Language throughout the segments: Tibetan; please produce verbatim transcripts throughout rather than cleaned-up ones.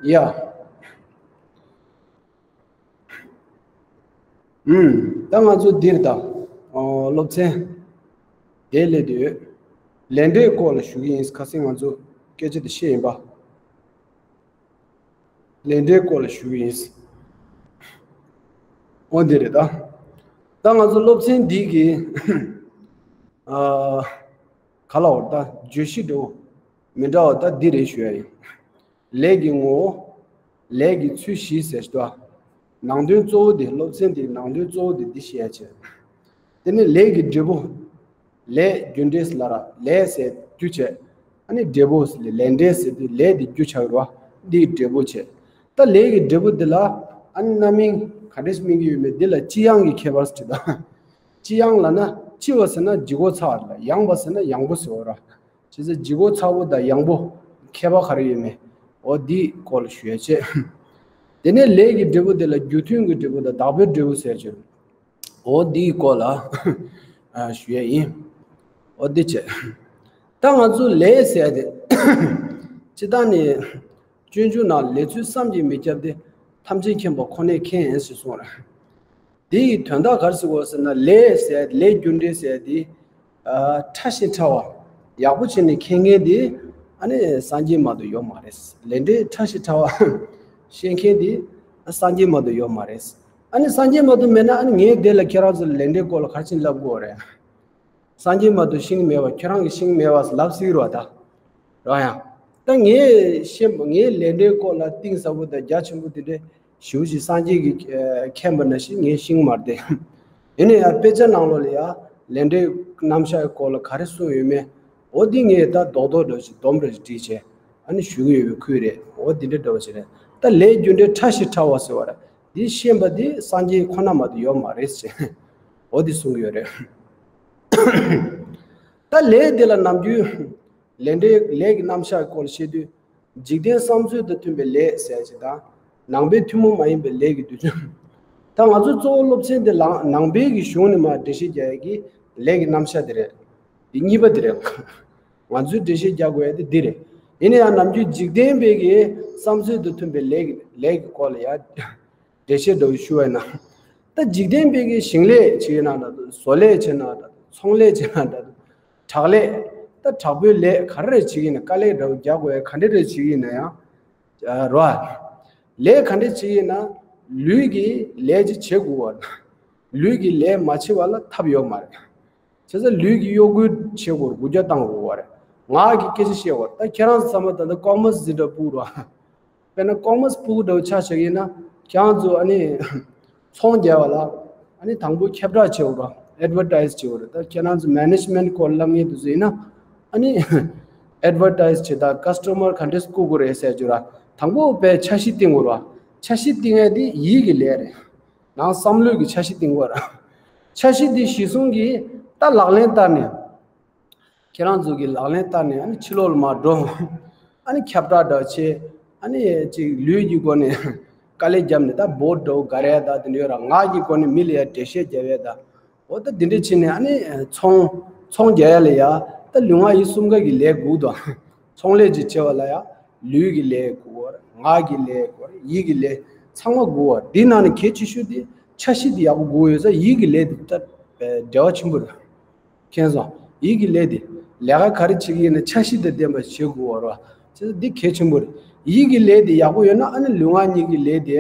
ཡ། ཨུམ། ད་ང་ཚོ་འདིར་ད། ཨོ། སློབ་ཚན་དེ་སླེབས་དུས། ལས་འབྲས་སྐོར་ལ་ཞུ་གི་ཡིན། ཁ་སང་ང་ཚོ་སྐད་ཆ་དེ་བཤད་ཡིན་པ། ལས་འབྲས་སྐོར་ལ་ཞུ་གི་ཡིན། ཨོ་འདི་རེད་ད། ད་ང་ཚོ་སློབ་ཚན་འདི་གི། ཨ། ག་ལ་འོ་ད་བརྗོད་གཞི་འདྲ་བོ་མི་འདྲ་བ་ད་འདི་རེད་ཞུ་ཡ་ཡིན། ལས་ཀྱི་ངོ་བོ། ལས་ཀྱི་ཚུལ་བཞི་ཟེར་ཞིག་འདུག་ནང་དོན་གཙོ་བོ་དེ། སློབ་ཚན་དེའི་ནང་དོན་གཙོ་བོ་དེ་འདི་བཤད་ཡ་བྱས། དེ་ནས་ལས་ཀྱི་འབྲས་བུ། ལས་རྒྱུ་འབྲས་ལ་ར། ལས་ཟེར་རྒྱུ་བྱས། ཨ་ནི་འབྲས་བུ་ཟེར། ལས་འབྲས་ཟེར་དུས་ལས་དེ་རྒྱུ་ཆགས་རོ། འདིའི་འབྲས་བུ་བྱས། ད་ལས་ཀྱི་འབྲས་བུ་འདི་ལ་ཨ་ནི་རྣམ་སྨིན་ག་འདྲས་སྨིན་གྱི་ཡོད་མེད་འདི་ལ་ལྕི་ཡང་གི་ཁྱད་པར་ཟེར་ད། ལྕི་ཡང་ལབ་ན་ལྕི་བ་ཟེར་ན་ལྗིད་ཁོག་ཚ་བ་ལ། ཡང་བ་ཟེར་ན་ཡང་པོ་ཟེར་བ་ར། བྱས་ཙང་ལྗིད་ཁོག་ཚ་པོ་དང་ཡང་པོ་ཁྱད་པར་ག་རེ་ཡོད་མེད། འོ་འདིའི་སྐོར་ལ་ཞུ་ཡ་བྱས། དེ་ནས་ལས་ཀྱི་འབྲས་བུ་དེ་ལ་རྒྱུ་མཐུན་གྱི་འབྲས་བུ་དང་བདག་པོའི་འབྲས་བུ་ཟེར་གྱི་ཡོད། འོ་འདིའི་སྐོར་ལ་ཨ་ཞུ་ཡ་ཡིན། འོ་འདི་བྱས། ད་ང་ཚོ་ལས་ཟེར་ཡ་དེ། སྤྱིར་བཏང་ནས་སྤྱོད་འཇུག་ནང་ལས་ཚུལ་བསམ་གྱིས་མི་ཁྱབ་སྟེ། ཐམས་ཅད་མཁྱེན་པ་ཁོ་ནས་མཁྱེན་ཟེར་གསུངས་ར། དེ་ཡི་དོན་དག་ག་རེ་ཟེར་དགོས་ཟེར་ན། ལས་ཟེར། ལས་རྒྱུ་འབྲས་ཟེར་དེ། ཨ། ཕྲ་ཞིང་ཕྲ་བ། ཡག་པོ་བྱས་ནས་མཁྱེན་མཁན་དེ་ཨ་ནི་སངས་རྒྱས་མ་གཏོགས་ཡོད་མ་རེད། ལས་འབྲས་ཕྲ་ཞིང་ཕྲ་བ་ཤེས་མཁན་དེ་སངས་རྒྱས་མ་གཏོགས་ཡོད་མ་རེད། ཨ་ནི་སངས་རྒྱས་མ་གཏོགས་མེད་ན། ཨ་ནི་ངས་དེ་ལ་ཁྱེད་རང་ཚོ་ལ་ལས་འབྲས་སྐོར་ལ་ག་རེ་བྱས་ནས་ལབ་དགོས་རེད། སངས་རྒྱས་མ་གཏོགས་ཤེས་ཀྱི་མེད་པ། ཁྱེད་རང་གིས་ཤེས་ཀྱི་མེད་པ་ལབ་སྲིད་རོགས་ད། རོགས་ཡ། ད་ངས་ཤེས་པ། ངའི་ལས་འབྲས་སྐོར་ལ་གཏིང་ཟབ་པོ་དང་རྒྱ་ཆེན་པོ་དེ་འདྲ་ཞེ་པོ་ཅིག་སངས་རྒྱས་ཀྱིས་མཁྱེན་པ་ནང་བཞིན་ངས་ཤེས་ཀྱི་མ་རེད་དེ། ཡིན་ན་ཡང་དཔེ་ཆ་ནང་ལོགས་ལ་ཡ་ལས་འབྲས་རྣམ་གཞག་གི་སྐོར་ལ་ག་རེ་གསུངས་ཡོད་མེད། འོ་འདི་ངས་ད་རྡོག་རྡོག་འདྲ་བོ་ཞིག་སྡོམ་འདྲ་བོ་ཞིག་བསྒྲིགས་བྱས་ཨ་ནི་ཞུ་གི་ཡོད་པའི་ཁུལ་རེད། འོ་འདི་འདྲ་འདྲ་བོ་ཞིག་རེད། ད་ལས་རྒྱུ་འབྲས་ཕྲ་ཞིང་ཕྲ་བ་ཟེར་བ་རེད། འདི་ཤེས་པ་འདི་སངས་རྒྱས་ཁོ་ན་མ་གཏོགས་ཡོད་མ་རེད་ཟེར། འོ་འདི་གསུང་གི་ཡོད་རེད། ད་ལས་དེ་ལ་ནམ་རྒྱུན་ལས་འབྲས། ལས་ཀྱི་རྣམ་གཞག་སྐོར་བཤད་དུས། འཇིག་རྟེན་བསམ་ཚུལ་དང་མཐུན་པའི་ལས་ཟེར་ཅིག་དང་། ནང་པའི་ཐུན་མོང་མ་ཡིན་པའི་ལས་ཀྱི་དུས་ཚོད། ད་ང་ཚོ་གཙོ་བོ་སློབ་ཚན་དེ་ལ་ནང་པའི་གི་གཞུང་ནས་མར་འགྲེལ་བཤད་རྒྱག་ཡ་གི་ལས་ཀྱི་རྣམ་གཞག་དེ་རེད། དེ་གཉིས་པ་དེ་རེད། ང་ཚོས་འགྲེལ་བཤད་རྒྱག་དགོས་ཡ་དེ་འདི་རེད། ཡིན་ན་ཡང་ནམ་རྒྱུན་འཇིག་རྟེན་པའི་གི་བསམ་ཚུལ་དང་མཐུན་པའི་ལས་ཀྱི། ལས་ཀྱི་སྐོར་ལ་ཡ། འགྲེལ་བཤད་འདྲ་བོ་ཞུ་བ་ཡིན་ན། ད་འཇིག་རྟེན་པའི་གི་ཞིང་ལས་བྱེད་ན་འདྲ་འདུག་བཟོ་ལས་བྱེད་ན་འདྲ་འདུག་ཚོང་ལས་བྱེད་ན་འདྲ་འདུག་དྲག་ལས། ད་དྲག་པོའི་ལས་ག་རེ་རེ་བྱེད་ཀྱི་ཡིན་ན། དཀའ་ལས་འདྲ་བོ་རྒྱག་དགོས་ཡ་ག་འདྲ་རེ་བྱེད་ཀྱི་ཡིན་ན་ཡང་། རོ། ལས་ག་འདྲ་བྱེད་ཀྱི་ཡིན་ན། ལུས་ཀྱིས་ལས་ཅིག་བྱེད་དགོས་པ། ལུས་ཀྱིས་ལས་མ་བྱེད་པ་ལ་ཐབས་ཡོད་མ་རེད། བྱས་ཙང་ལུས་ཀྱིས་གཡོ་འགུལ་བྱེད་དགོས་རེད། འགུལ་སྐྱོད་བཏང་དགོས་པ་རེད། ངག་གིས་སྐད་ཆ་བཤད་དགོས་རེད། ད་ཁྱེད་རང་ཚོ་ཚང་མ་ད་ལྟ་ལྐོག་མ་ཟིན་འདྲ་སྤུ་རོ། དཔེར་ན་ལྐོག་མ་སྤུ་གུ་འདྲ་བོ་ཆ་བཞག་ཡིན་ན། ཁྱེད་རང་ཚོ་ཨ་ནི་ཚོང་རྒྱག་པ་ལ་ཨ་ནི་དང་པོ་ཁྱབ་བསྒྲགས་བྱེད་དགོས་རེད། ཨེཌ་ཝར་ཊའིཛ་བྱེད་དགོས་རེད། ད་ཁྱེད་རང་ཚོ་མེ་ནེ་ཇི་མེན་ཊི་སྐོར་ལབ་མཁན་དེ་ཚོ་ཡིན་ན། ཨ་ནི་ཨེཌ་ཝར་ཊའིཛ་བྱེད་དང་ཀ་སི་ཊ་མར་ག་འདྲས་བསྐུར་དགོས་རེད་ཟེར་རྒྱུ་ར། དང་པོ་དཔེ་འཆར་གཞི་བཏིང་དགོས་རེད། འཆར་གཞི་བཏིང་ཡ་དེ་ཡིད་ཀྱི་ལས་རེད། ནང་བསམ་བློའི་གི་འཆར་གཞི་བཏིང་དགོས་ར། འཆར་གཞི་འདི་གཞི་བཟུང་གིས་ད་ལག་ལེན་བསྟར་ནས། ཁྱེད་རང་ཚོ་གི་ལག་ལེན་བསྟར་ནས་ཨ་ནི་ཕྱི་ལོགས་ལ་མར་འགྲོ། ཨ་ནི་ཁྱབ་བསྒྲགས་འདྲ་བྱེད། ཨ་ནི་ཅིག་ལུས་ཀྱི་སྒོ་ནས་དཀའ་ལས་བརྒྱབ་ནས། ད་བོཊ་འདྲ་བོ་དགར་ཡ་ད་དེ་འདྲ་ཡོད་ར། ངག་གི་སྒོ་ནས་མི་ལ་ཡ་འགྲེལ་བཤད་རྒྱབ་ཡ་ད། འོ་ད་དེ་འདྲ་བྱས་ནས་ཨ་ནི་ཚོང་ཚོང་རྒྱག་ཡ་ལ་ཡ། ད་ལུས་ངག་ཡིད་གསུམ་ཀ་གི་ལས་དགོས་དང་། ཚོང་ལས་ཅིག་བྱེད་པ་ལ་ཡ། ལུས་ཀྱི་ལས་དགོས་རེད། ངག་གི་ལས་དགོས་རེད། ཡིད་ཀྱི་ལས་ཚང་མ་དགོས་རེད། དེའི་ནང་ནས་གལ་ཆེ་ཤོས་དེ་འཆར་གཞི་དེ་ཡག་པོ་དགོས་ཡོད་ཙང་ཡིད་ཀྱི་ལས་དེ་ད་འབྲེལ་བ་ཆེན་པོ་རེད། མཁྱེན་སོང་། ཡིད་ཀྱི་ལས་དེ་ལས་ཀ་ག་རེ་བྱེད་ཀྱི་ཡིན་ན་འཆར་གཞི་དང་ལྡན་པ་བྱེད་དགོས་པ་རེད་བ། བྱས་ཙང་འདི་གལ་ཆེན་པོ་རེད། ཡིད་ཀྱི་ལས་དེ་ཡག་པོ་ཡོད་ན་ཨ་ནི་ལུས་ངག་གཉིས་ཀྱི་ལས་དེ་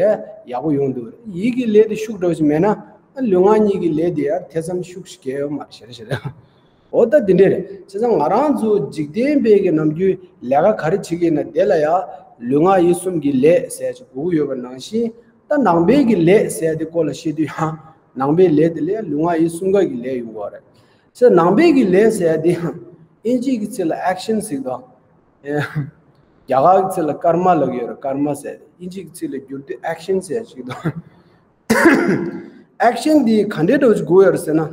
ཡག་པོ་ཡོང་འདུག་རེད། ཡིད་ཀྱི་ལས་དེ་ཤུགས་འདྲ་བོ་ཞིག་མེད་ན་ཨ་ནི་ལུས་ངག་གཉིས་ཀྱི་ལས་དེ་ཡང་དེ་ཙམ་ཤུགས་ཤིག་རྒྱག་ཡོད་མ་རེད། ཞེ་རེ་ཞེ་རེ། འོ་ད་འདི་འདྲས་རེད། བྱས་ཙང་ང་རང་ཚོ་འཇིག་རྟེན་པའི་གི་ནམ་རྒྱུན་ལས་ཀ་ག་རེ་བྱེད་ཀྱི་ཡིན་ན་དེ་ལ་ཡང་ལུས་ངག་ཡིད་གསུམ་གྱི་ལས་ཟེར་ཅིག་དགོས་ཀྱི་ཡོད་པ་ནང་བཞིན། ད་ནང་པའི་གི་ལས་ཟེར་དེ་སྐོར་ལ་བཤད་དུས་ཡང་ནང་པའི་ལས་དེ་ལ་ཡང་ལུས་ངག་ཡིད་གསུམ་ཀ་གི་ལས་ཡོང་གི་རེད། ཟེར་ནང་པའི་གི་ལས་ཟེར་དེ་ཡང་ཨིན་ཇི་གི་ཚིག་ལ་ཨེག་ཤན་ཟེར་གི་འདུག་རྒྱ་གར་གི་ཚིག་ལ་ཀརྨ་ལབ་ཀྱི་ཡོད་རེད། ཀརྨ་ཟེར། ཨིན་ཇི་གི་ཚིག་ལ་བསྒྱུར་དུས་ཨེག་ཤན་ཟེར་ཞིག་འདུག་ཨེག་ཤན་འདི་ག་འདྲའི་འདྲ་བོ་ཞིག་དགོས་ཡོད་རེད་ཟེར་ན།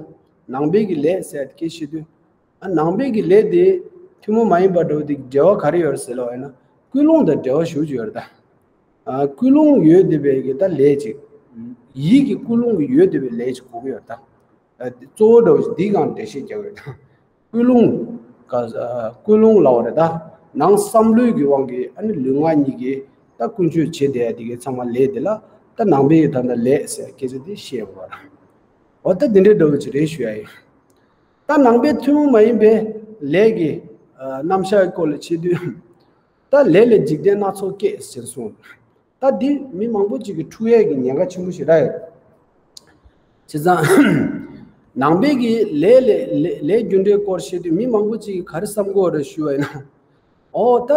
ནང་པའི་གི་ལས་ཟེར་དེ་སྐད་བཤད་དུས། ཨ་ནང་པའི་གི་ལས་དེ་ཐུན་མོང་མ་ཡིན་པ་འདྲ་བོ་དེ་འབྲེལ་བ་ག་རེ་ཡོད་རེད་ཟེར་ལབ་པ་ཡིན་ན། ཀུན་སློང་དང་འབྲེལ་བ་ཞེ་པོ་ཅིག་ཡོད་རེད་ད། ཨ་ཀུན་སློང་ཡོད་བསྡད་པའི་གི་ད་ལས་ཅིག་ཡིད་ཀྱི་ཀུན་སློང་གི་ཡོད་བསྡད་པའི་ལས་ཅིག་དགོས་ཀྱི་ཡོད་རེད་ད། ཨ་གཙོ་བོ་འདྲ་བོ་ཞིག་འདིའི་སྒང་འགྲེལ་བཤད་རྒྱག་གི་ཡོད་ད། ཀུན་སློང་། ཀ་ཨ་ཀུན་སློང་ལབ་པ་རེད་ད། ནང་བསམ་བློའི་གི་དབང་གིས་ཨ་ནི་ལུས་ངག་གཉིས་ཀྱི་ ད་ཀུན་སྤྱོད་བྱེད་བསྡད་ཡ་དེ་གའི་ཚང་མ་ལས་དེ་ལ་ད་ནང་པའི་ད་ལྟ་ལས་ཟེར་སྐད་ཆ་དེ་བཤད་དགོས་ར། འོ་ད་དེ་འདྲའི་འདྲ་བོ་ཅིག་རེད་ཞུ་ཡ་ཡིན། ད་ནང་པའི་ཐུན་མོང་མ་ཡིན་པའི་ལས་ཀྱི་ཨ་རྣམ་གཞག་སྐོར་ལ་བྱེད་དུས། ད་ལས་ལས་འཇིག་རྟེན་སྣ་ཚོགས་སྐྱེ་ཟེར་གསུངས། ད་འདི་མི་མང་པོ་ཅིག་གི་འཁྲུག་ཡས་ཀྱི་ཉེན་ཁ་ཆེན་པོ་ཞེ་དྲག་ཡོད། བྱས་ཙང་། ནང་པའི་གི་ལས་ལས་ལས་ལས་རྒྱུ་འབྲས་སྐོར་བཤད་དུས་མི་མང་པོ་ཅིག་གིས་ག་རེ་བསམ་གྱི་ཡོད་རེད་ཞུ་བ་ཡིན་ན། ཨོ་ད་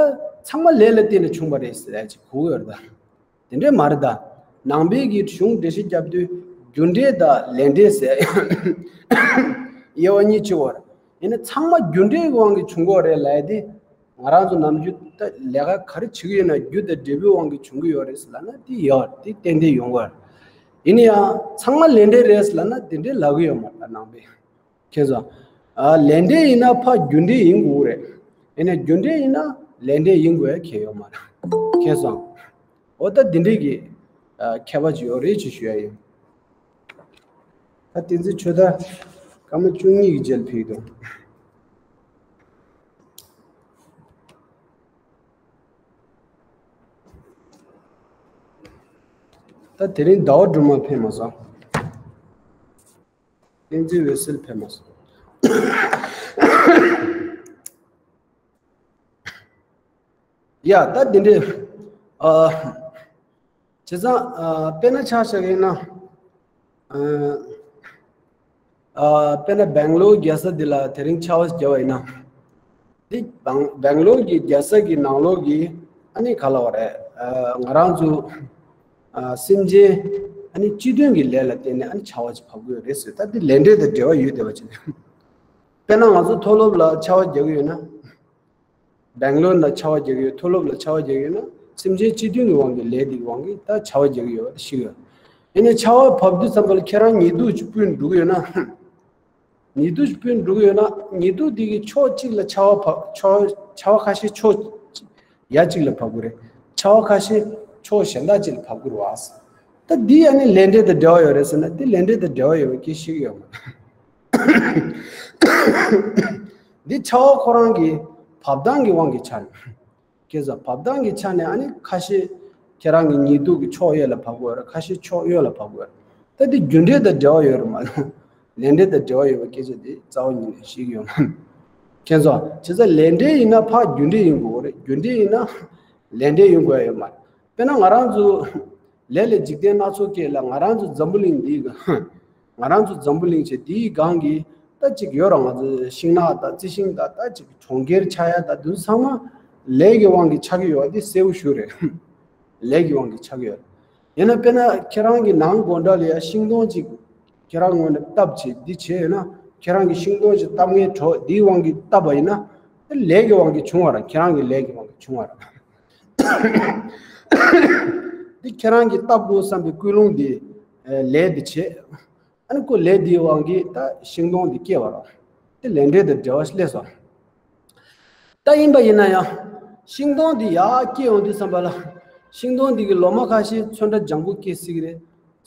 ཚང་མ་ལས་ལ་བརྟེན་ནས་བྱུང་བ་རེད་ཟེར་ཡ་ཅིག་གོ་གི་ཡོད་རེད་ད། དེ་འདྲས་མ་རེད་ད། ནང་པའི་གི་གཞུང་འགྲེལ་བཤད་རྒྱབ་དུས་རྒྱུ་འབྲས་དང་ལས་འབྲས་ཟེར་དབྱེ་བ་གཉིས་ཕྱེ་བ་རེད། ཡིན་ན་ཚང་མ་རྒྱུ་འབྲས་ཀྱི་དབང་གིས་བྱུང་གི་ཡོད་རེད་ལབ་ཡ་དེ། ང་རང་ཚོ་ནམ་རྒྱུན་ད་ལས་ཀ་ག་རེ་བྱེད་ཀྱི་ཡོད་ན་རྒྱུ་དང་འབྲས་བུའི་དབང་གིས་བྱུང་གི་ཡོད་རེད་ཟེར་ལབ་ན་དེ་ཡོད་དེ་ཏན་ཏན་ཡོང་གི་ཡོད་རེད། ཡིན་ན་ཡང་ཚང་མ་ལས་འབྲས་རེད་ཟེར་ལབ་ན་དེ་འདྲའི་ལབ་གི་ཡོད་མ་རེད་ད་ནང་པས། མཁྱེན་སོང་། ཨ་ལས་འབྲས་ཡིན་ན་ཕ་རྒྱུ་འབྲས་ཡིན་དགོས་རེད། ཡིན་ན་རྒྱུ་འབྲས་ཡིན་ན་ལས་འབྲས་ཡིན་དགོས་ཡ་གལ་ཡོད་མ་རེད། མཁྱེན་སོང་། འོ་ད་འདི་འདྲས་ཀྱི་ཨ་ཁྱད་པར་ཅིག་ཡོད་རེད་ཅེས་ཞུ་ཡ་ཡིན། ད་བསྟན་འཛིན་ཆོས་དར་སྐར་མ་བཅུ་གཉིས་ཀྱི་རྗེས་ལ་ཕེབས་འདུག་ད་དེ་རིང་ཟླ་བ་སྒྲོལ་མ་ཕེབས་མ་སོང་། བསྟན་འཛིན་འོད་གསལ་ཕེབས་མ་སོང་། ཡ་ད་འདི་འདྲས། ཨ། བྱས་ཙང་ཨ་དཔེར་ན་ཆ་བཞག་ཡིན་ན། ཨ་ཨ་དཔེར་ན་སྦེང་ལོར་རྒྱལ་ས་འདི་ལ་དེ་རིང་ཆར་པ་བརྒྱབ་པ་ཡིན་ན། འདི་སྦེང་སྦེང་ལོར་གྱི་རྒྱལ་ས་གི་ནང་ལོགས་ཀྱི་ཨ་ནི་ག་ལབ་དགོས་རེད། ཨ་ང་རང་ཚོ་ཨ་སེམས་ཅན་ཨ་ནི་སྤྱི་མཐུན་གྱི་ལས་ལ་བརྟེན་ནས་ཨ་ནི་ཆར་པ་ཅིག་བབས་ཀྱི་ཡོད་རེད་ཟེར། ད་འདི་ལས་འབྲས་དང་འབྲེལ་བ་ཡོད་བསྡད་པ་ཅིག་རེད། དཔེར་ན་ང་ཚོ་མཐོ་སློབ་ལ་ཆར་པ་རྒྱག་གི་ཡོད་ན། སྦེང་ལོར་ལ་ཆར་པ་རྒྱག་གི་ཡོད། མཐོ་སློབ་ལ་ཆར་པ་རྒྱག་གི་ཡོད་ན་སེམས་ཅན་སྤྱི་མཐུན་གྱི་དབང་གིས་ལས་འདི་གི་དབང་གིས་ད་ཆར་པ་རྒྱག་གི་ཡོད་པ་ཤེས་ཀྱི་ཡོད། ཡིན་ནའི་ཆར་པ་བབས་དུས་ཙམ་པ་ལ་ཁྱེད་རང་ཉི་གདུགས་ཅིག་སྤུན་འགྲོ་གི་ཡོད་ན། ཉི་གདུགས་སྤུན་འགྲོ་གི་ཡོད་ན་ཉི་གདུགས་འདི་གི་ཕྱོགས་གཅིག་ལ་ཆར་པ་བབས་ཆར་ཆར་པ་ཁ་ཤས་ཕྱོགས་ཡ་གཅིག་ལ་བབས་ཀྱི་རེད། ཆར་པ་ཁ་ཤས་ཕྱོགས་གཞན་དག་ཅིག་ལ་བབས་ཀྱི་རེད་བ། ད་འདི་ཡ་ནི་ལས་འབྲས་དང་འབྲེལ་བ་ཡོད་རེད་ཟེར་ན་འདི་ལས་འབྲས་དང་འབྲེལ་བ་ཡོད་པ་སྐད་ཤེས་ཀྱི་ཡོད་མ་རེད། འདི་ཆར་པ་ཁོ་རང་གི་བབས་སྟངས་ཀྱི་དབང་གིས་ཆགས་ནས། སྐད་ཆ་བབས་སྟངས་ཀྱི་ཆ་ནས་ཨ་ནི་ཁ་ཤས་ཁྱེད་རང་གི་ཉི་གདུགས་ཀྱི་ཕྱོགས་གཡས་ལ་བབས་ཀྱི་ཡོད་རེད། ཁ་ཤས་ཕྱོགས་གཡོན་ལ་བབས་ཀྱི་ཡོད་རེད། ད་འདི་རྒྱུ་འབྲས་དང་འབྲེལ་བ་ཡོད་རེད་མ་གཏོགས་ལས་འབྲས་དང་འབྲེལ་བ་ཡོད་པའི་སྐད་ཆ་དེ་རྩ་བ་ཉིད་ནས་ཤེས་ཀྱི་ཡོད་མ་རེད། མཁྱེན་སོང་། བྱས་ཙང་ལས་འབྲས་ཡིན་ན་ཕར་རྒྱུ་འབྲས་ཡིན་དགོས་རེད། རྒྱུ་འབྲས་ཡིན་ན་ལས་འབྲས་ཡིན་དགོས་ཡ་ཡོད་མ་རེད། དཔེར་ན་ང་རང་ཚོ་ལས་ལས་འཇིག་རྟེན་སྣ་ཚོགས་སྐྱེ་ལ་ང་རང་ཚོ་འཛམ་བུ་གླིང་འདི་ག་ང་རང་ཚོ་འཛམ་བུ་གླིང་བྱས་འདིའི་སྒང་གི་ད་ཅིག་ཡོད་ར། ང་ཚོ་ཤིང་ནགས་དང་རྩི་ཤིང་དང་ད་ཅིག་གྲོང་ཁྱེར་ཆགས་ཡ་དང་འདི་ཚང་མ་ལས་ཀྱི་དབང་གིས་ཆགས་ཀྱི་ཡོད་པ་འདི་གསལ་པོ་ཞིག་རེད། ལས་ཀྱི་དབང་གིས་ཆགས་ཀྱི་ཡོད། ཡིན་ན་དཔེར་ན་ཁྱེད་རང་གི་ནང་སྒོ་འགྲམ་ལ་ཡ་ཤིང་སྡོང་ཅིག་ཁྱེད་རང་ངོས་ནས་བཏབ་བྱས་འདི་བྱས་ཡོད་ན་ཁྱེད་རང་གི་ཤིང་སྡོང་ཅིག་བཏབ་མཁན་གྲོགས་འདིའི་དབང་གིས་བཏབ་པ་ཡིན་ན་དེ་ལས་ཀྱི་དབང་གིས་བྱུང་བ་ར། ཁྱེད་རང་གི་ལས་ཀྱི་དབང་གིས་བྱུང་བ་ར། འདི་ཁྱེད་རང་གིས་བཏབ་དགོས་བསམ་པའི་ཀུན་སློང་འདི་ལས་འདི་བྱེད། ཨ་ནི་ཁོ་ལས་འདིའི་དབང་གིས་ད་ཤིང་སྡོང་འདི་སྐྱེ་བ་ར། དེ་ལས་འབྲས་དང་འབྲེལ་བ་སླེབས་སོང་། ད་ཡིན་པ་ཡིན་ན་ཡང་ཤིང་སྡོང་འདི་ཡར་སྐྱེ་ཡོང་དུས་ཙམ་པ་ལ་ཤིང་སྡོང་འདི་གི་ལོ་མ་ཁ་ཤས་ཚོན་ཁྲ་ལྗང་གུ་སྐྱེ་སྲིད་ཀྱི་རེད།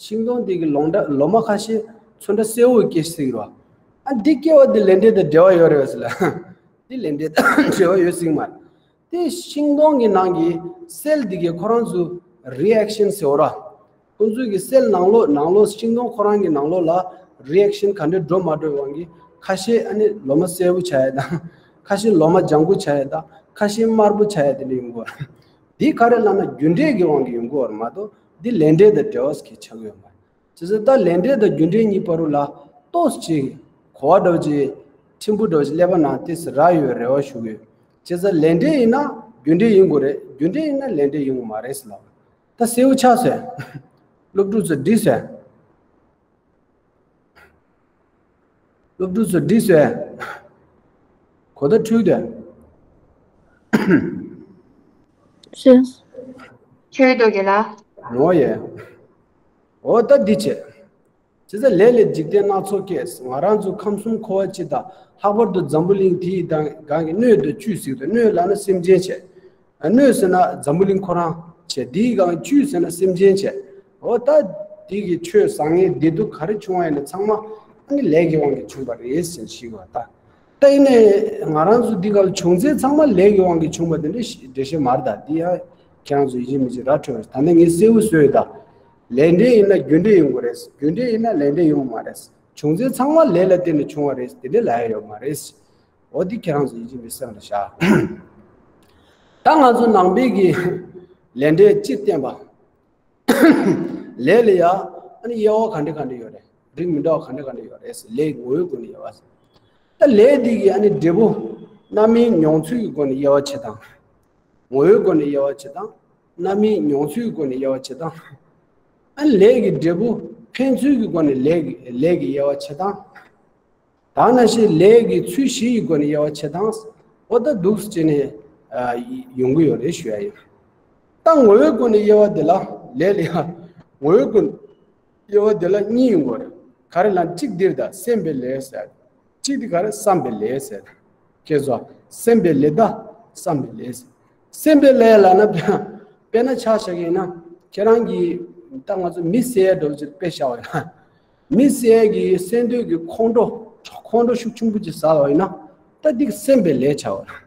ཤིང་སྡོང་འདི་གི་ལོ་འདྲ་ལོ་མ་ཁ་ཤས་ཚོན་ཁྲ་སེར་པོ་སྐྱེ་སྲིད་ཀྱི་རེད་བ། ཨ་འདི་སྐྱེ་བ་འདི་ལས་འབྲས་དང་འབྲེལ་བ་ཡོད་རེད་བ་ཟེར་ལ། འདི་ལས་འབྲས་དང་འབྲེལ་བ་ཡོད་སྲིད་མ་རེད། དེ་ཤིང་སྡོང་གི་ནང་གི་སེལ་འདི་གའི་ཁོ་རང་ཚོ་རི་ཨེག་ཤན་ཟེར་བ་ར། ཁོ་ཚོའི་གི་སེལ་ནང་ལོགས་ནང་ལོགས་ཤིང་སྡོང་ཁོ་རང་གི་ནང་ལོགས་ལ་རི་ཨེག་ཤན་ག་འདྲ་འགྲོ་མ་འགྲོ་དབང་གིས་ཁ་ཤས་ཨ་ནི་ལོ་མ་སེར་པོ་ཆགས་ཡ་དང་། ཁ་ཤས་ལོ་མ་ལྗང་གུ་ཆགས་ཡ་དང་། ཁ་ཤས་དམར་པོ་ཆགས་ཡ་དེ་འདྲ་ཡོང་གི་ཡོད་ར། འདི་ག་རེ་ལབ་ན་རྒྱུ་འབྲས་ཀྱི་དབང་གིས་ཡོང་གི་ཡོད་ར་མ་གཏོགས་འདི་ལས་འབྲས་དང་འབྲེལ་བ་ཞིག་ཆགས་ཀྱི་ཡོད་མ་རེད། བྱས་ཙང་ད་ལས་འབྲས་དང་རྒྱུ་འབྲས་གཉིས་བར་དུ་ལ་ཏོག་ཙམ་ཅིག་གོ་བ་འདྲ་བོ་ཅིག་ཕྲན་བུ་འདྲ་བོ་ཅིག་ཀླད་པ་ནང་ཏོག་ཙམ་རག་ཡོད་པའི་རེ་བ་ཞུ་གི་ཡོད། བྱས་ཙང་ལས་འབྲས་ཡིན་ན་རྒྱུ་འབྲས་ཡིན་དགོས་རེད། རྒྱུ་འབྲས་ཡིན་ན་ལས་འབྲས་ཡིན་དགོས་མ་རེད་ཟེར་ལབ། ད་གསལ་པོ་ཆགས་སོང་། སློབ་ཕྲུག་ཚོ་འགྲིག་སོང་། སློབ་ཕྲུག་ཚོ་འགྲིག་སོང་། གོ་བརྡ་འཕྲོད་དེ། ཤེས། འཕྲོད་འདུག་རྒན་ལགས། ངོ་ཡ། འོ་ད་འདི་བྱས། བྱས་ཙང་ལས་ལས་འཇིག་རྟེན་སྣ་ཚོགས་སྐྱེ། ང་རང་ཚོ་ཁམས་གསུམ་འཁོར་བ་སྤྱི་དང་ལྷག་པར་དུ་འཛམ་བུ་གླིང་འདིའི་སྒང་གི་སྣོད་དང་བཅུད་ཟེར་གི་འདུག་སྣོད་ལབ་ན་སེམས་ཅན་བྱས། སྣོད་ཟེར་ན་འཛམ་བུ་གླིང་ཁོ་རང་བྱས། འདིའི་སྒང་བཅུད་ཟེར་ན་སེམས་ཅན་བྱས། འོ་ད་འདི་གི་ཆོས་བཟང་ངན་བདེ་སྡུག་ག་རེ་བྱུང་བ་ཡིན་ན་ཚང་མ་ཨ་ནི་ལས་ཀྱི་དབང་གིས་བྱུང་བ་རེད་ཟེར་ཞིག་བ་ད། ད་ཡིན་ནའི་ང་རང་ཚོ་འདི་ག་ལ་བྱུང་ཚད་ཚང་མ་ལས་ཀྱི་དབང་གིས་བྱུང་བ་དེ་འདྲ་ཞིག་འགྲེལ་བཤད་མ་རེད་ད། འདི་ཡང་ ཁྱེད་རང་ཚོ་ཡིད་ཆེས་མི་ཆེས་ར་འཕྲོད་པ་རེད། ད་ནི་ངས་གསལ་པོ་བཟོས་ཡོད་ད། ལས་འབྲས་ཡིན་ན་རྒྱུ་འབྲས་ཡོང་གི་རེད། རྒྱུ་འབྲས་ཡིན་ན་ལས་འབྲས་ཡོང་གི་མ་རེད། བྱུང་ཚུལ་ཚང་མ་ལས་ལ་བརྟེན་ནས་བྱུང་བ་རེད། དེ་འདྲ་ལབ་ཡ་ཡོད་མ་རེད། འོ་འདི་ཁྱེད་རང་ཚོ་ཡིད་ཆེས་མི་སེམས་ལ་བཞག་ད་ང་ཚོ་ནང་པའི་གི་ལས་འབྲས་སྤྱིར་བསྟན་པ། ལས་ལ་ཡ་ཨ་ནི་དབྱེ་བ་ག་འདྲ་ག་འདྲ་ཡོད་རེད། རིགས་མི་འདྲ་བ་ག་འདྲ་ག་འདྲ་ཡོད་རེད། ལས་ངོ་བོའི་སྒོ་ནས་དབྱེ་བ། ད་ལས་འདི་གི་ཨ་ནི་འབྲས་བུ་རྣམ་སྨིན་མྱོང་ཚུལ་གྱི་སྒོ་ནས་དབྱེ་བ་ཕྱེ་སྟངས། ངོ་བོའི་སྒོ་ནས་དབྱེ་བ་ཕྱེ་སྟངས། རྣམ་སྨིན་མྱོང་ཚུལ་གྱི་སྒོ་ནས་དབྱེ་བ་ཕྱེ་སྟངས། ཨ་ནི་ལས་ཀྱི་འབྲས་བུ་འཕེན་ཚུལ་གྱི་སྒོ་ནས་ལས་ཀྱི་ལས་ཀྱི་དབྱེ་བ་ཕྱེ་སྟངས། ད་ནང་བཞིན་ལས་ཀྱི་ཚུལ་བཞི་ཡི་སྒོ་ནས་དབྱེ་བ་ཕྱེ་སྟངས། འོ་ད་འདུག་སེ་བྱས་ནས་ཨ་ཡོང་གི་ཡོད་རེད་ཞུ་ཡ་ཡིན། ད་ངོ་བོའི་སྒོ་ནས་དབྱེ་བ་འདི་ལ་ལས་ལ་ཡ་ངོ་བོའི་སྒོ་ནས་དབྱེ་བ་འདི་ལ་གཉིས་ཡོང་གི་རེད། ག་རེ་ལབ་ན་གཅིག་འདིར་ད་སེམས་པའི་ལས་ཟེར། གཅིག་འདི་ག་རེ་བསམ་པའི་ལས་ཟེར། ཁྱེད་ཚོ་སེམས་པའི་ལས་ད་བསམ་པའི་ལས་ཟེར། སེམས་པའི་ལས་ལབ་ན་དཔེར་ན་ཆ་བཞག་གི་ཡིན་ན་ཁྱེད་རང་གིས་ད་ང་ཚོ་མི་བསད་ཡ་འདྲ་བོ་ཅིག་དཔེ་བཞག་པ་ཡིན་ན། མི་བསད་ཀྱི་བསད་འདོད་ཀྱི་ཁོང་ཁྲོ་ཁོང་ཁྲོ་ཤུགས་ཆེན་པོ་ཅིག་ཟ་བ་ཡིན་ན་ད་འདི་སེམས་པའི་ལས་ཆགས་པ་རེད།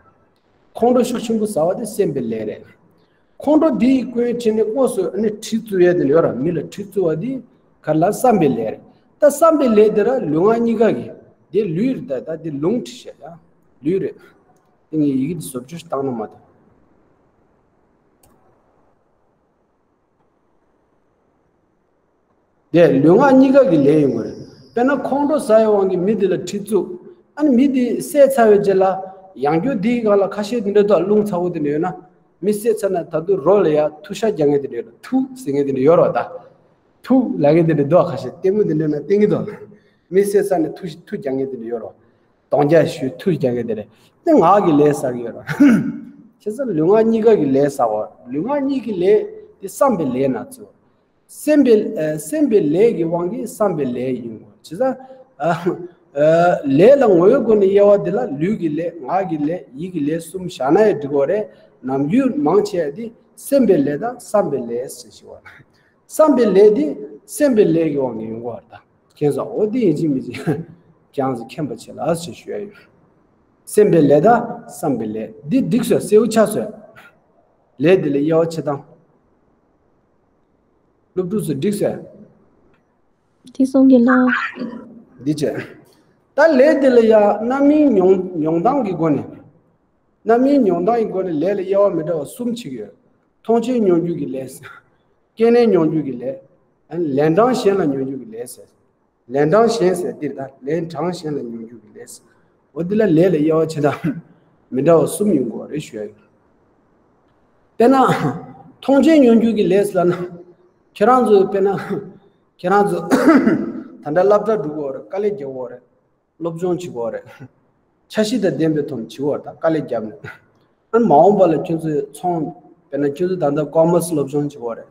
ཁོང་ཁྲོ་ཤུགས་ཆེན་པོ་ཟ་བ་དེ་སེམས་པའི་ལས་རེད། ཁོང་ཁྲོ་འདི་ཡི་སྐོར་བྱས་ནས་དངོས་སུ་ནི་གྲི་བཙུགས་ཡས་དེ་ཡོད་ར། མི་ལ་གྲི་བཙུགས་པ་འདི་ག་རེ་ལ་བསམ་པའི་ལས་རེད། ད་བསམ་པའི་ལས་དེ་ར་ལུས་ངག་གཉིས་ཀ་གི་དེ་ལུས་རེད། ད་ད་དེ་ལུང་བྲིས་བྱས་ཡ་ལུས་རེད། དེ་ངས་ཡི་གེ་འདི་བཟོ་བཅོས་ཤིག་བཏང་ན་མ་གཏོགས། དེ་ལུས་ངག་གཉིས་ཀ་གི་ལས་ཡིན་དགོས་རེད། དཔེར་ན་ཁོང་ཁྲོ་ཟ་ཡི་དབང་གིས་མི་དེ་ལ་གྲི་བཙུགས། ཨ་ནི་མི་དེ་བསད་ཚར་བའི་རྗེས་ལ་ཡང་བསྐྱར་དེའི་སྒང་ལ་ཁ་ཤས་དེ་འདྲ་འདུག་རླུང་ཚ་བོ་དེ་འདྲ་ཡོད་ན། མི་བསད་ཚར་ན་ད་དུང་རོ་ལ་ཡ་ཐུག་ཤ་རྒྱག་མཁན་དེ་འདྲ་ཡོད་རེད། ཐུག་ཟེར་མཁན་དེ་འདྲ་ཡོད་རེད་ད། ཐུག་ལབ་མཁན་དེ་འདྲ་འདུག་ཁ་ཤས་ལྟད་མོ་དེ་འདྲ་ན་བསྟན་གྱི་འདུག་མི་བསད་ཚར་ནས་ཐུག་ཐུག་རྒྱག་མཁན་དེ་འདྲ་ཡོད་རེད། གདོང་རྒྱག་ཞུས་ཐུག་རྒྱག་གི་དེ་རེད། དེ་ངག་གི་ལས་བསགས་ཀྱི་ཡོད་རེད། བྱས་ཙང་ལུས་ངག་གཉིས་ཀ་གི་ལས་བསགས་པ། ལུས་ངག་གཉིས་ཀྱི་ལས་དེ་བསམ་པའི་ལས་ན་ཚུད། སེམས་པའི་ཨ་སེམས་པའི་ལས་ཀྱི་དབང་གིས་བསམ་པའི་ལས་ཡིན་དགོས། བྱས་ཙང་ཨ་ཨ་ལས་ལ་ངོ་བོའི་སྒོ་ནས་དབྱེ་བ་འདི་ལ་ལུས་ཀྱི་ལས། ངག་གི་ལས། ཡིད་ཀྱི་ལས་གསུམ་བཞག་ན་ཡང་འགྲིག་གི་རེད། ནམ་རྒྱུན་མང་ཆེ་བ་འདི་སེམས་པའི་ལས་དང་བསམ་པའི་ལས་ཟེར་ཞིག་བ། བསམ་པའི་ལས་འདི་སེམས་པའི་ལས་ཀྱི་དབང་གིས་ཡོང་གི་བ་རེད་ད། མཁྱེན་སོང་། འོ་འདི་ཡིན་གཅིག་མིན་གཅིག་ཁྱེད་རང་ཚོ་མཁྱེན་པ་བྱེད་ལ་ཞེས་ཞུ་ཡ་ཡོད། སེམས་པའི་ལས་དང་བསམ་པའི་ལས་འདི་འགྲིག་སོང་། གསལ་པོ་ཆགས་སོང་། ལས་འདི་ལ་དབྱེ་བ་ཕྱེ་སྟངས། སློབ་ཕྲུག་ཚོ་འགྲིག་སོང་། འགྲིག་སོང་གི་ལགས། འདི་བྱས། ད་ལས་འདི་ལ་ཡང་རྣམ་སྨིན་མྱོང་མྱོང་སྟངས་ཀྱི་སྒོ་ནས། རྣམ་སྨིན་མྱོང་སྟངས་ཀྱི་སྒོ་ནས་ལས་ལ་དབྱེ་བ་མི་འདྲ་བ་གསུམ་ཕྱེ་གི་ཡོད། མཐོང་ཆོས་མྱོང་འགྱུར་གྱི་ལས། སྐྱེས་ནས་མྱོང་འགྱུར་གྱི་ལས། ལན་གྲངས་གཞན་ལ་མྱོང་འགྱུར་གྱི་ལས་ཟེར། ལན་གྲངས་གཞན་ཟེར་འདིར་ད་ལན་གྲངས་གཞན་ལ་མྱོང་འགྱུར་གྱི་ལས་ཟེར། འོ་འདི་ལ་ལས་ལ་དབྱེ་བ་ཕྱེ་སྟངས་མི་འདྲ་བ་གསུམ་ཡོང་གི་ཡོད་རེད་ཞུ་ཡ་ཡོད། དཔེར་ན། མཐོང་ཆོས་མྱོང་འགྱུར་གྱི་ལས་ལབ་ན། ཁྱེད་རང་ཚོ་དཔེར་ན། ཁྱེད་རང་ཚོ་ད་ལྟ་སློབ་གྲྭ་འགྲོ་གི་ཡོད་རེད། དཀའ་ལས་རྒྱག་གི་ཡོད་རེད། སློབ་སྦྱོང་བྱེད་ཀྱི་ཡོད་རེད། འཆར་གཞི་དང་ལྡན་པའི་ཐོག་ནས་བྱེད་ཀྱི་ཡོད་རེད། ད་དཀའ་ལས་བརྒྱབ་ནས། ཨ་ནི་མ་འོངས་པ་ལ་ཁྱོད་ཚོས་ཚོང་། དཔེར་ན་ཁྱོད་ཚོ་ད་ལྟ་ཀོ་མར་སི་སློབ་སྦྱོང་བྱེད་ཀྱི་ཡོད་རེད།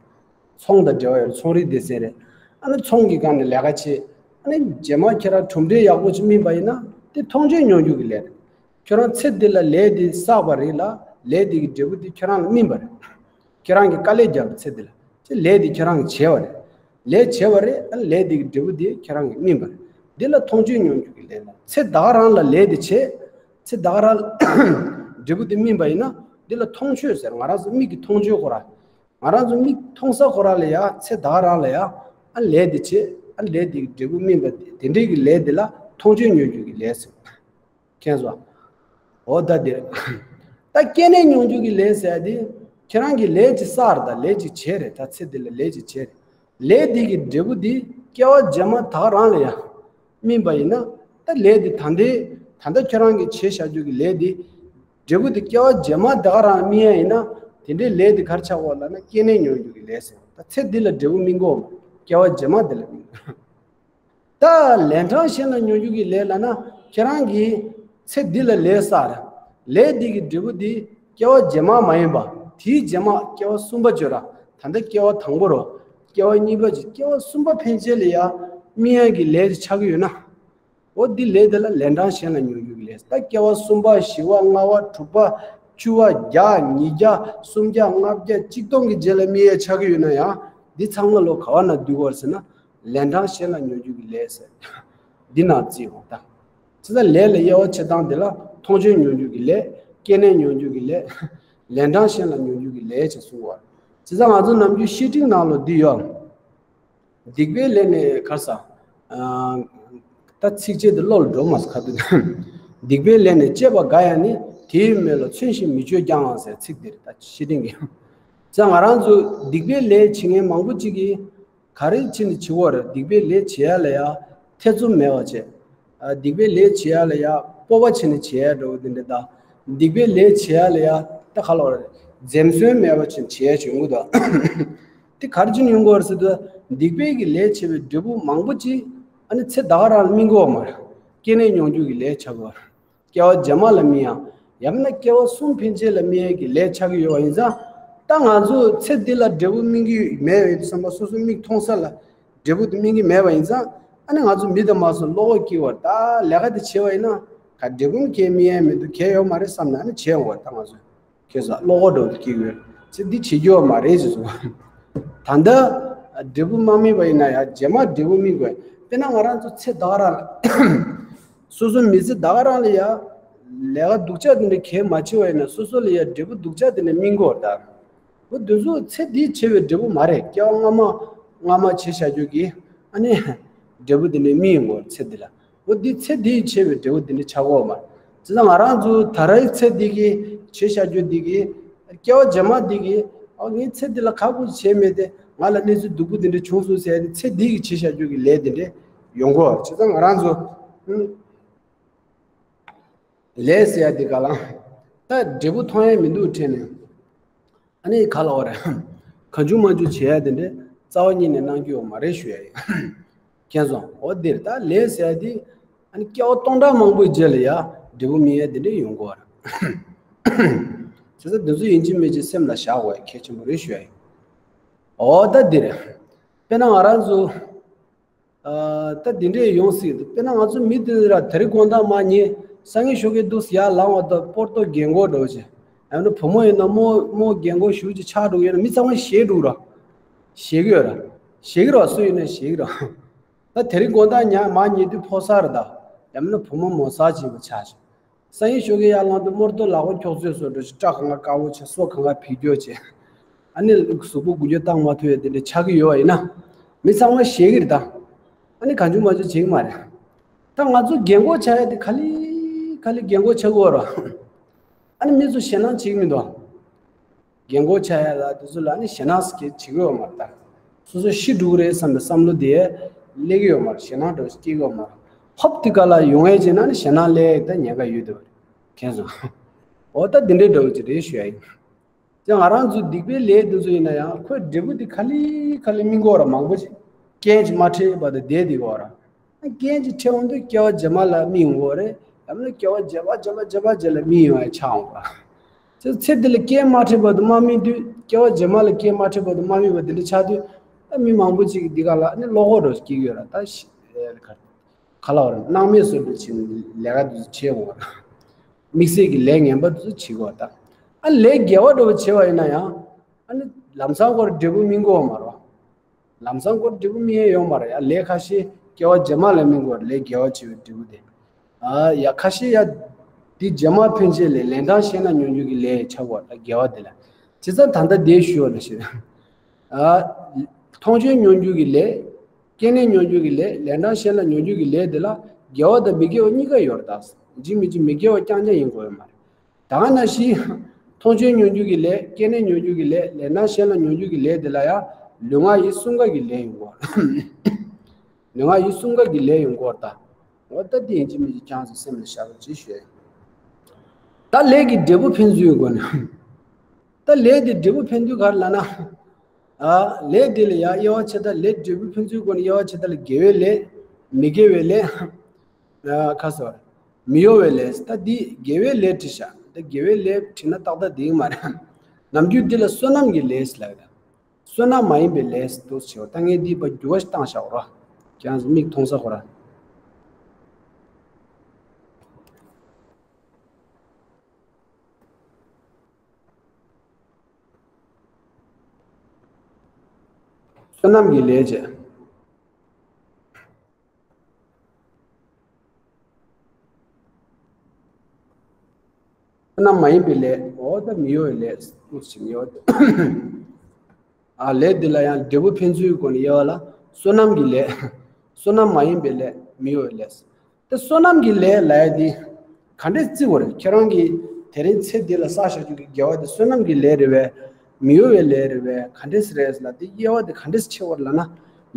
ཚོང་དང་འབྲེལ་བ་ཡོད་རེད། ཚོང་རིག་སྡེ་ཚན་རེད། ཨ་ནི་ཚོང་གི་སྒང་ནས་ལས་ཀ་བྱེད། ཨ་ནི་རྗེས་མ་ཁྱེད་རང་གྲུབ་འབྲས་ཡག་པོ་ཅིག་སྨིན་པ་ཡིན་ན་དེ་མཐོང་ཆོས་མྱོང་འགྱུར་གྱི་ལས་རེད། ཁྱོད་རང་ཚེ་འདི་ལ་ལས་འདི་བསགས་པ་རེད་ལ། ལས་འདི་གི་འབྲས་བུ་འདི་ཁྱོད་རང་ལ་སྨིན་པ་རེད། ཁྱེད་རང་གིས་དཀའ་ལས་བརྒྱབ་པའི་ཚེ་འདི་ལ། ཅེས་ལས་འདི་ཁྱེད་རང་གིས་བྱས་པ་རེད། ལས་བྱས་པ་རེད། ཨ་ལས་འདི་གི་འབྲས་བུ་འདི་ཁྱེད་རང་གིས་སྨིན་པ་རེད། འདི་ལ་མཐོང་ཆོས་མྱོང་འགྱུར་གྱི་ལས་ལ། ཚེ་ད་ག་རང་ལ་ལས་འདི་བྱས། ཚེ་ད་ག་རང་ལ་འབྲས་བུ་འདི་སྨིན་པ་ཡིན་ན། འདི་ལ་མཐོང་ཆོས་ཟེར། ང་རང་ཚོ་མིག་གིས་མཐོང་ཆོས་ཁོ་ར། ང་རང་ཚོ་མིག་མཐོང་ས་ཁོ་ར་ལ་ཡ་ཚེ་ད་ག་རང་ལ་ཡ། ཨ་ལས་འདི་བྱས། ཨ་ལས་འདི་གི་འབྲས་བུ་སྨིན་པ་དེ་འདྲའི་གི་ལས་འདི་ལ་མཐོང་ཆོས་མྱོང་འགྱུར་གྱི་ལས་ཟེར། མཁྱེན་སོང་། འོ་ད་འདིར། ད་སྐྱེས་ནས་མྱོང་འགྱུར་གྱི་ལས་ཟེར་ཡ་དེ། ཁྱེད་རང་གིས་ལས་ཅིག་བསགས་རེད། ད་ལས་ཅིག་བྱས་རེད། ད་ཚེ་འདི་ལ་ལས་ཅིག་བྱས་རེད། ལས་འདི་གི་འབྲས་བུ་འདི་སྐྱེ་བ་རྗེས་མ་ད་ག་རང་ལ་ཡང་སྨིན་པ་ཡིན་ན། ད་ལས་འདི་ད་ལྟའི་ད་ལྟ་ཁྱེད་རང་གིས་བྱས་བཞག་རྒྱུ་གི་ལས་འདི། འབྲས་བུ་འདི་སྐྱེ་བ་རྗེས་མ་ད་ག་རང་སྨིན་ཡ་ཡིན་ན། དེ་འདྲའི་ལས་འདི་ག་རེ་ཆགས་ཀྱི་ཡོད་ལབ་ན་སྐྱེས་ནས་མྱོང་འགྱུར་གྱི་ལས་ཟེར། ད་ཚེ་འདི་ལ་འབྲས་བུ་སྨིན་གྱི་ཡོད་མ་རེད། སྐྱེ་བ་རྗེས་མ་འདི་ལ་སྨིན་གྱི་ཡོད། ད་ལན་གྲངས་གཞན་ལ་མྱོང་འགྱུར་གྱི་ལས་ལབ་ན། ཁྱེད་རང་གིས་ཚེ་འདི་ལ་ལས་བསགས་རེད། ལས་འདི་གི་འབྲས་བུ་འདི་སྐྱེ་བ་རྗེས་མ་མ་ཡིན་པ། དེའི་རྗེས་མ་སྐྱེ་བ་གསུམ་པ་བརྗོད་ར། ད་ལྟ་སྐྱེ་བ་དང་པོ་རོ། སྐྱེ་བ་གཉིས་པ་བརྗོད། སྐྱེ་བ་གསུམ་པ་ཕན་ཆད་ལ་ཡ་སྨིན་ཡ་གི་ལས་དེ་ཆགས་ཀྱི་ཡོད་ན། འོ་འདི་ལས་དེ་ལ་ལན་གྲངས་གཞན་ལ་མྱོང་འགྱུར་གྱི་ལས། ད་སྐྱེ་བ་གསུམ་པ། བཞི་པ། ལྔ་པ། དྲུག་པ། བཅུ་པ། བརྒྱ། ཉིས་བརྒྱ། སུམ་བརྒྱ། ལྔ་བརྒྱ། ཆིག་སྟོང་གི་རྗེས་ལ་སྨིན་ཡ་ཆགས་ཀྱི་ཡོད་ན་ཡང་། འདི་ཚང་མ་ལོ་ག་བ་ན་འདུས་ཀྱི་ཡོད་ཟེར་ན། ལན་གྲངས་གཞན་ལ་མྱོང་འགྱུར་གྱི་ལས་ཟེར། འདི་ནང་བརྩིས་འོང་ད། ཅི་ལྟར་ལས་ལ་དབྱེ་བ་ཕྱེ་སྟངས་དེ་ལ་མཐོང་ཆོས་མྱོང་འགྱུར་གྱི་ལས། སྐྱེས་ནས་མྱོང་འགྱུར་གྱི་ལས། ལན་གྲངས་གཞན་ལ་མྱོང་འགྱུར་གྱི་ ལས་བྱེད་གསུང་བ། བྱས་ཙང་ང་ཚོ་ནམ་རྒྱུན་བཤེས་སྤྲིང་ནང་ལོགས་འདི་ཡོད། སྡིག་པའི་ལས་ནི་ག་རེ་ཟ། ཨ། ད་ཚིགས་བཅད་འདི་བློ་ལ་འགྲོ་མ་སོང་ཁ་ཐུག་སྡིག་པའི་ལས་ནི་སྤྱད་པ་དགའ་ཡང་ནི། དེའི་མོད་ལ་མཚོན་ཞིང་མི་ཆོད་ཀྱང་ཟེར་ཚིག་འདི་རེད། ད་བཤེས་སྤྲིང་གི། བྱས་ཙང་ང་རང་ཚོ་སྡིག་པའི་ལས་བྱེད་མཁན་མང་པོ་ཅིག་གིས། ག་རེ་བྱས་ནས་བྱེད་དགོས་རེད། སྡིག་པའི་ལས་བྱེད་ཡ་ལ་ཡ་ཐེ་ཚོམ་མེད་པ་བྱེད། ཨ། སྡིག་པའི་ལས་བྱེད་ཡ་ལ་ཡ་སྤོབས་པ་བྱས་ནས་བྱེད་ཡ་འདྲ་བོ་དེ་འདྲ་དང་། སྡིག་པའི་ལས་བྱེད་ཡ་ལ་ཡ་ད་ག་ལབ་དགོས་རེད། འཛེམ་ཟོན་མེད་པ་བྱས་ནས་བྱེད་ཡ་ཡོང་གི་འདུག་དེ་ག་རེ་བྱས་ནས་ཡོང་གི་ཡོད་རེད་ཟེར་དུས། སྡིག་པའི་གི་ལས་བྱས་པའི་འབྲས་བུ་མང་པོ་ཅིག་ཨ་ནི་ཚེ་ད་ག་རང་ལ་སྨིན་གྱི་ཡོད་མ་རེད། སྐྱེས་ནས་མྱོང་འགྱུར་གྱི་ལས་ཆགས་ཀྱི་ཡོད་རེད། སྐྱེ་བ་རྗེས་མ་ལ་སྨིན་ཡ། ཡང་ན་སྐྱེ་བ་གསུམ་ཕན་ཆད་ལ་སྨིན་ཡ་གི་ལས་ཆགས་ཀྱི་ཡོད་པ་ཡིན་ཙང་། ད་ང་ཚོ་ཚེ་འདི་ལ་འབྲས་བུ་སྨིན་གྱི་མེད་པའི་བསམ་པ། སོ་སོ་མིག་མཐོང་ས་ལ་འབྲས་བུ་དེ་སྨིན་གྱི་མེད་པ་ཡིན་ཙང་། ཨ་ནི་ང་ཚོ་མི་དང་མ་སོང་བློ་ཁོག་སྐྱེ་བར། ད་ལས་ཀ་དེ་བྱས་པ་ཡིན་ན་ག་འབྲས་བུ་གང་ཡང་སྨིན་ཡ་མི་འདུག་གང་ཡང་ཡོད་མ་རེད་བསམ་ནས། ཨ་ནི་བྱས་འོང་བ། ད་ང་ཚོ་ཁྱེད་ཚོ་བློ་ཁོག་འདྲ་བོ་སྐྱེ་གི་ཡོད། ཚེ་འདི་བྱེད་རྒྱུ་ཡོད་མ་རེད་ཅེས་གསུངས། ད་ལྟ་འབྲས་བུ་མ་སྨིན་པ་ཡིན་ན་ཡང་རྗེས་མ་འབྲས་བུ་སྨིན་དགོས། དཔེར་ན་ང་རང་ཚོ་ཚེ་ད་ག་རང་ལ། སོ་སོ་མི་ཚེ་ད་ག་རང་ལ་ཡ་ལས་ཀ་སྡུག་ཅག་དེ་འདྲ་གང་ཡང་མ་བྱས་པ་ཡིན་ན། སོ་སོ་ལ་ཡ་འབྲས་བུ་སྡུག་ཅག་དེ་འདྲ་སྨིན་གྱི་ཡོད་རེད་ད། འོ་དེ་ཚོ་ཚེ་འདིའི་བྱས་པའི་འབྲས་བུ་མ་རེད། སྐྱེ་བ་སྔ་མ་སྔ་མ་བྱས་བཞག་རྒྱུ་གི་ཨ་ནི་འབྲས་བུ་དེ་འདྲ་སྨིན་ཡོང་གི་ཡོད་རེད་ཚེ་འདི་ལ། འོ་འདི་ཚེ་འདིའི་བྱས་པའི་འབྲས་བུ་འདི་འདྲ་ཆགས་ཀྱི་ཡོད་མ་རེད། བྱས་ཙང་ང་རང་ཚོ་ད་རེས་ཚེ་འདི་གི་བྱས་བཞག་རྒྱུ་འདི་གི་སྐྱེ་བ་རྗེས་མ་འདི་གི། ཨ། ངས་ཚེ་འདི་ལ་ཁག་པོ་བྱས་མེད་དེ། ང་ལ་གནས་ཚུལ་སྡུག་པོ་འདི་འདྲ་བྱུང་སོང་ཟེར་ཏེ། ཚེ་འདི་གི་བྱས་བཞག་རྒྱུ་གི་ལས་འདི་འདྲ་ཡོང་གི་ཡོད་རེད། བྱས་ཙང་ང་རང་ཚོ་ཨུམ། ལས་ཟེར་ཡ་འདི་ག་ལ་ད་འབྲས་བུ་མཐོང་ཡ་མི་འདུག་དྲན་ནས། ཨ་ནི་ག་ལབ་དགོས་རེད། གང་བྱུང་མང་བྱུང་བྱེད་ཡ་དེ་འདྲ་རྩ་བ་ཉིད་ནས་གནང་རྒྱུ་ཡོད་མ་རེད་ཞུ་ཡ་ཡིན། མཁྱེན་སོང་། འོ་འདིར་ད་ལས་ཟེར་ཡ་དེ། ཨ་ནི་སྐྱེ་བ་སྟོང་ཕྲག་མང་པོའི་རྗེས་ལ་ཡ་འབྲས་བུ་སྨིན་ཡ་དེ་འདྲ་ཡོང་གི་ཡོད་རེད། བྱས་ཙང་དེ་ཚོ་ཡིན་གཅིག་མིན་གཅིག་སེམས་ལ་བཞག་དགོས་ཡ་གལ་ཆེན་པོ་རེད་ཞུ་ཡ་ཡིན། འོ་ད་འདིར། དཔེར་ན་ང་རང་ཚོ། ཨ། ད་འདི་འདྲས་ཡོང་སྲིད་འདུག་དཔེར་ན་ང་ཚོ་མི་དེ་ར་དེ་རིང་དགོང་དག་མ་ཉལ། སང་ཉིན་ཞོགས་ཀས་འདུག་སེ་ཡར་ལངས་པ་དང་སྤོ་ཏོ་རྒན་གོག་འདྲ་བོ་བྱས། ཡང་ན་བུ་མོ་ཡིན་ན་རྨོ་རྨོ་རྒན་གོག་ཞེ་པོ་ཅིག་ཆགས་འགྲོ་གི་ཡོད་ན། མི་ཚང་མ་ཞེད་འགྲོ་གི་ར། ཞེད་ཀྱི་ཡོད་ར། ཞེད་ཀྱི་ར། སུ་ཡིན་ན་ཞེད་ཀྱི་ར། ད་དེ་རིང་དགོང་དག་ཉལ་མ་ཉལ་དུས་ཕོ་གསར་དང་། ཡང་ན་བུ་མོ་མོ་གསར་བྱས་པ་ཆགས་ཤག་སང་ཉིན་ཞོགས་ཀས་ཡར་ལངས་དུས་རྨོ་ཏོ་ལག་པ་འཁྱོག་ཚོད་བཟོ་འདྲ་ཞིག་སྐྲ་གང་ག་དཀར་པོ་བྱས། སོ་གང་ག་ཕི་རྒྱུ་བྱས། ཨ་ནི་གཟུགས་པོ་འགུལ་སྐྱོད་བཏང་མ་ཐུབ་ཡ་དེ་འདྲ་ཆགས་ཀྱི་ཡོད་པ་ཡིན་ན། མི་ཚང་མ་ཞེད་ཀྱི་རེད་ད། ཨ་ནི་གང་བྱུང་མང་བྱུང་བྱེད་ཀྱི་མ་རེད། ད་ང་ཚོ་རྒན་གོག་ཆགས་ཡ་དེ་ག་ལེ་ག་ལེ་རྒན་གོག་ཆགས་ཀྱི་ཡོད་རེད། ཨ་ནི་མི་ཚོ་ཞེད་སྣང་བྱེད་ཀྱི་མི་འདུག་རྒན་གོག་ཆགས་ཡ་ལ་དེ་ཚོ་ལ་ནི་ཞེད་སྣང་ཟེར་གྱི་བྱེད་ཀྱི་ཡོད་མ་རེད་ད། སོ་སོ་ཤི་འགྲོ་གི་རེད་བསམ་པའི་བསམ་བློ་དེ་སླེབས་ཀྱི་ཡོད་མ་རེད། ཞེད་སྣང་འདྲ་བོ་ཞིག་སྐྱེ་གི་ཡོད་མ་རེད། ཧོབ་དེ་ག་ལ་ཡོང་ཡས་བྱས་ན་ནི་ཞེད་སྣང་སླེབས་ཡས་ད་ཉེན་ཁ་ཡོད་དེ་བ་རེད། མཁྱེན་སོང་། འོ་ད་འདི་འདྲའི་འདྲ་བོ་ཅིག་རེད་ཞུ་ཡ་ཡིན། ཀྱང་ང་རང་ཚོ་སྡིག་པའི་ལས་འདི་ཚོ་ཡིན་ན་ཡང་ཁོའི་འབྲས་བུ་འདི་ག་ལེ་ག་ལེ་སྨིན་གྱི་ཡོད་རེད། མང་པོ་ཅིག་རྐྱེན་ཅིག་མ་འཕྲད་བར་དུ་བསྡད་བསྡད་ཀྱི་ཡོད་རེད། རྐྱེན་ཅིག་འཕྲད་འོང་དུས་སྐྱེ་བ་རྗེས་མ་ལ་སྨིན་ཡོང་གི་ཡོད་རེད། ཡང་ན་སྐྱེ་བ་རྗེས་མ་རྗེས་མ་རྗེས་མ་རྗེས་ལ་སྨིན་ཡོང་ཡ་ཆགས་འོང་གི་རེད། ཚེ་ཚེ་འདི་ལ་རྐྱེན་མ་འཕྲད་བར་དུ་མ་སྨིན་དུས། སྐྱེ་བ་རྗེས་མ་ལ་རྐྱེན་མ་འཕྲད་བར་དུ་མ་སྨིན་པ་འདི་འདྲ་ཆགས་དུས། ད་མི་མང་པོ་ཅིག་གིས་འདི་ག་ལ་ནི་བློ་ཁོག་འདྲ་བོ་སྐྱེ་གི་ཡོད་རེད། ད་ཤི་ཨེ་ག་ག་ལ་བར་སྣང་མེད་བཟོ་འདྲ་བྱས་ནས་ལས་ཀ་འདི་ཚོ་བྱེད་འོང་བ་རེད། དམིགས་བསལ་གྱི་ལས་ངན་པ་འདི་ཚོ་བྱེད་དགོས་ད། ཨ་ལས་དགེ་བ་འདྲ་བོ་བྱེད་པ་ཡིན་ན་ཡང་། ཨ་ནི་ལམ་སང་ཁོར་འབྲས་བུ་སྨིན་གྱི་ཡོད་མ་རེད། ལམ་སང་ཁོར་འབྲས་བུ་སྨིན་ཡས་ཡོད་མ་རེད་ཡ། ལས་ཁ་ཤས་སྐྱེ་བ་རྗེས་མ་ལ་སྨིན་དགོས་རེད། ལས་དགེ་བ་བྱས་པའི་འབྲས་བུ་དེ། ཨ་ཡ་ཁ་ཤས་ཡ། འདི་རྗེས་མ་ཕན་ཆད་ལས། ལན་གྲངས་ཤེས་ན་མྱོང་འགྱུར་གྱི་ལས་ཆགས་པ་ད་དགེ་བ་དེ་ལ། བྱས་ཙང་ད་ལྟ་དེ་ཞུ་བ་ལ་ཞེ། ཨ་མཐོང་ཆོས་མྱོང་འགྱུར་གྱི་ལས། སྐྱེས་ནས་མྱོང་འགྱུར་གྱི་ལས། ལན་གྲངས་ཤེས་ན་མྱོང་འགྱུར་གྱི་ལས་དེ་ལ་དགེ་བ་དང་མི་དགེ་བ་གཉིས་ཀ་ཡོད་རེད་ད། ཡིན་གཅིག་མིན་གཅིག་མི་དགེ་བ་རྐྱང་རྐྱང་ཡིན་དགོས་ཡོད་མ་རེད། ད་ག་ནང་བཞིན། མཐོང་ཆོས་མྱོང་འགྱུར་གྱི་ལས། སྐྱེས་ནས་མྱོང་འགྱུར་གྱི་ལས། ལན་གྲངས་ཤེས་ན་མྱོང་འགྱུར་གྱི་ལས་དེ་ལ་ཡང་ལུས་ངག་ཡིད་གསུམ་ཀ་གི་ལས་ཡོང་གི་ཡོད་རེད། ལུས་ངག་ཡིད་གསུམ་ཀ་གི་ལས་ཡོང་གི་ཡོད་རེད་ད། འོ་ད་འདི་ཡིན་གཅིག་མིན་གཅིག་ཀྱང་ཟེར་སེམས་ལ་བཞག་རོགས་ཅེས་ཞུ་ཡ་ཡིན། ད་ལས་ཀྱི་འབྲས་བུ་ཕན་ཚུན་གྱི་སྒོ་ནས། ད་ལས་དེ་འབྲས་བུ་ཕན་ཚུན་ག་རེ་ལབ་ན། ཨ་ལས་དེ་ལ་ཡང་དབྱེ་བ་ཕྱེ་ད། ལས་འབྲས་བུ་ཕན་ཚུན་སྒོ་ནས་དབྱེ་བ་ཕྱེ་ད་ལ་དགེ་བའི་ལས། མི་དགེ་བའི་ལས། ཨ་ཁ་སོ། མི་གཡོ་བའི་ལས། ད་འདི་དགེ་བའི་ལས་བྲིས་ཤག་ད་དགེ་བའི་ལས་བྲིས་ན་ཏག་ཏག་འགྲིག་གི་མ་རེད། ནམ་རྒྱུན་འདི་ལ་བསོད་ནམས་ཀྱི་ལས་ལབ་ཡོད། བསོད་ནམས་མ་ཡིན་པའི་ལས་འདུག་ཟེར་བ། ད་ངས་འདི་པ་འགྱུར་བ་ཞིག་བཏང་བཞག་རོགས། ཁྱེད་རང་ཚོ་མིག་མཐོང་ས་ཁོ་ར། བསོད་ནམས་ཀྱི་ལས་བྱས། ནམ་མ་ཡིན་པའི་ལས། འོ་ད་མི་གཡོ་བའི་ལས་ཨུ་ཚུགས་ཡོད། ཨ་ལས་འདི་ལ་ཡང་འབྲས་བུ་ཕན་ཚུན་གྱི་སྒོ་ནས་དབྱེ་བ་ལ་བསོད་ནམས་ཀྱི་ལས། བསོད་ནམས་མ་ཡིན་པའི་ལས། མི་གཡོ་བའི་ལས། དེ་བསོད་ནམས་ཀྱི་ལས་ལབ་ཡ་དེ་ག་འདྲས་བརྩི་དགོས་རེད། ཁྱེད་རང་གིས་དེ་རིང་ཚེ་འདི་ལ་བསགས་བཞག་རྒྱུ་གི་དགེ་བ་དེ་བསོད་ནམས་ཀྱི་ལས་རེད་པས། མི་གཡོ་བའི་ལས་རེད་པས། ག་འདྲས་རེད་ལབ་དེ་དབྱེ་བ་དེ་ག་འདྲས་ཕྱེ་དགོས་རེད་ལབ་ན།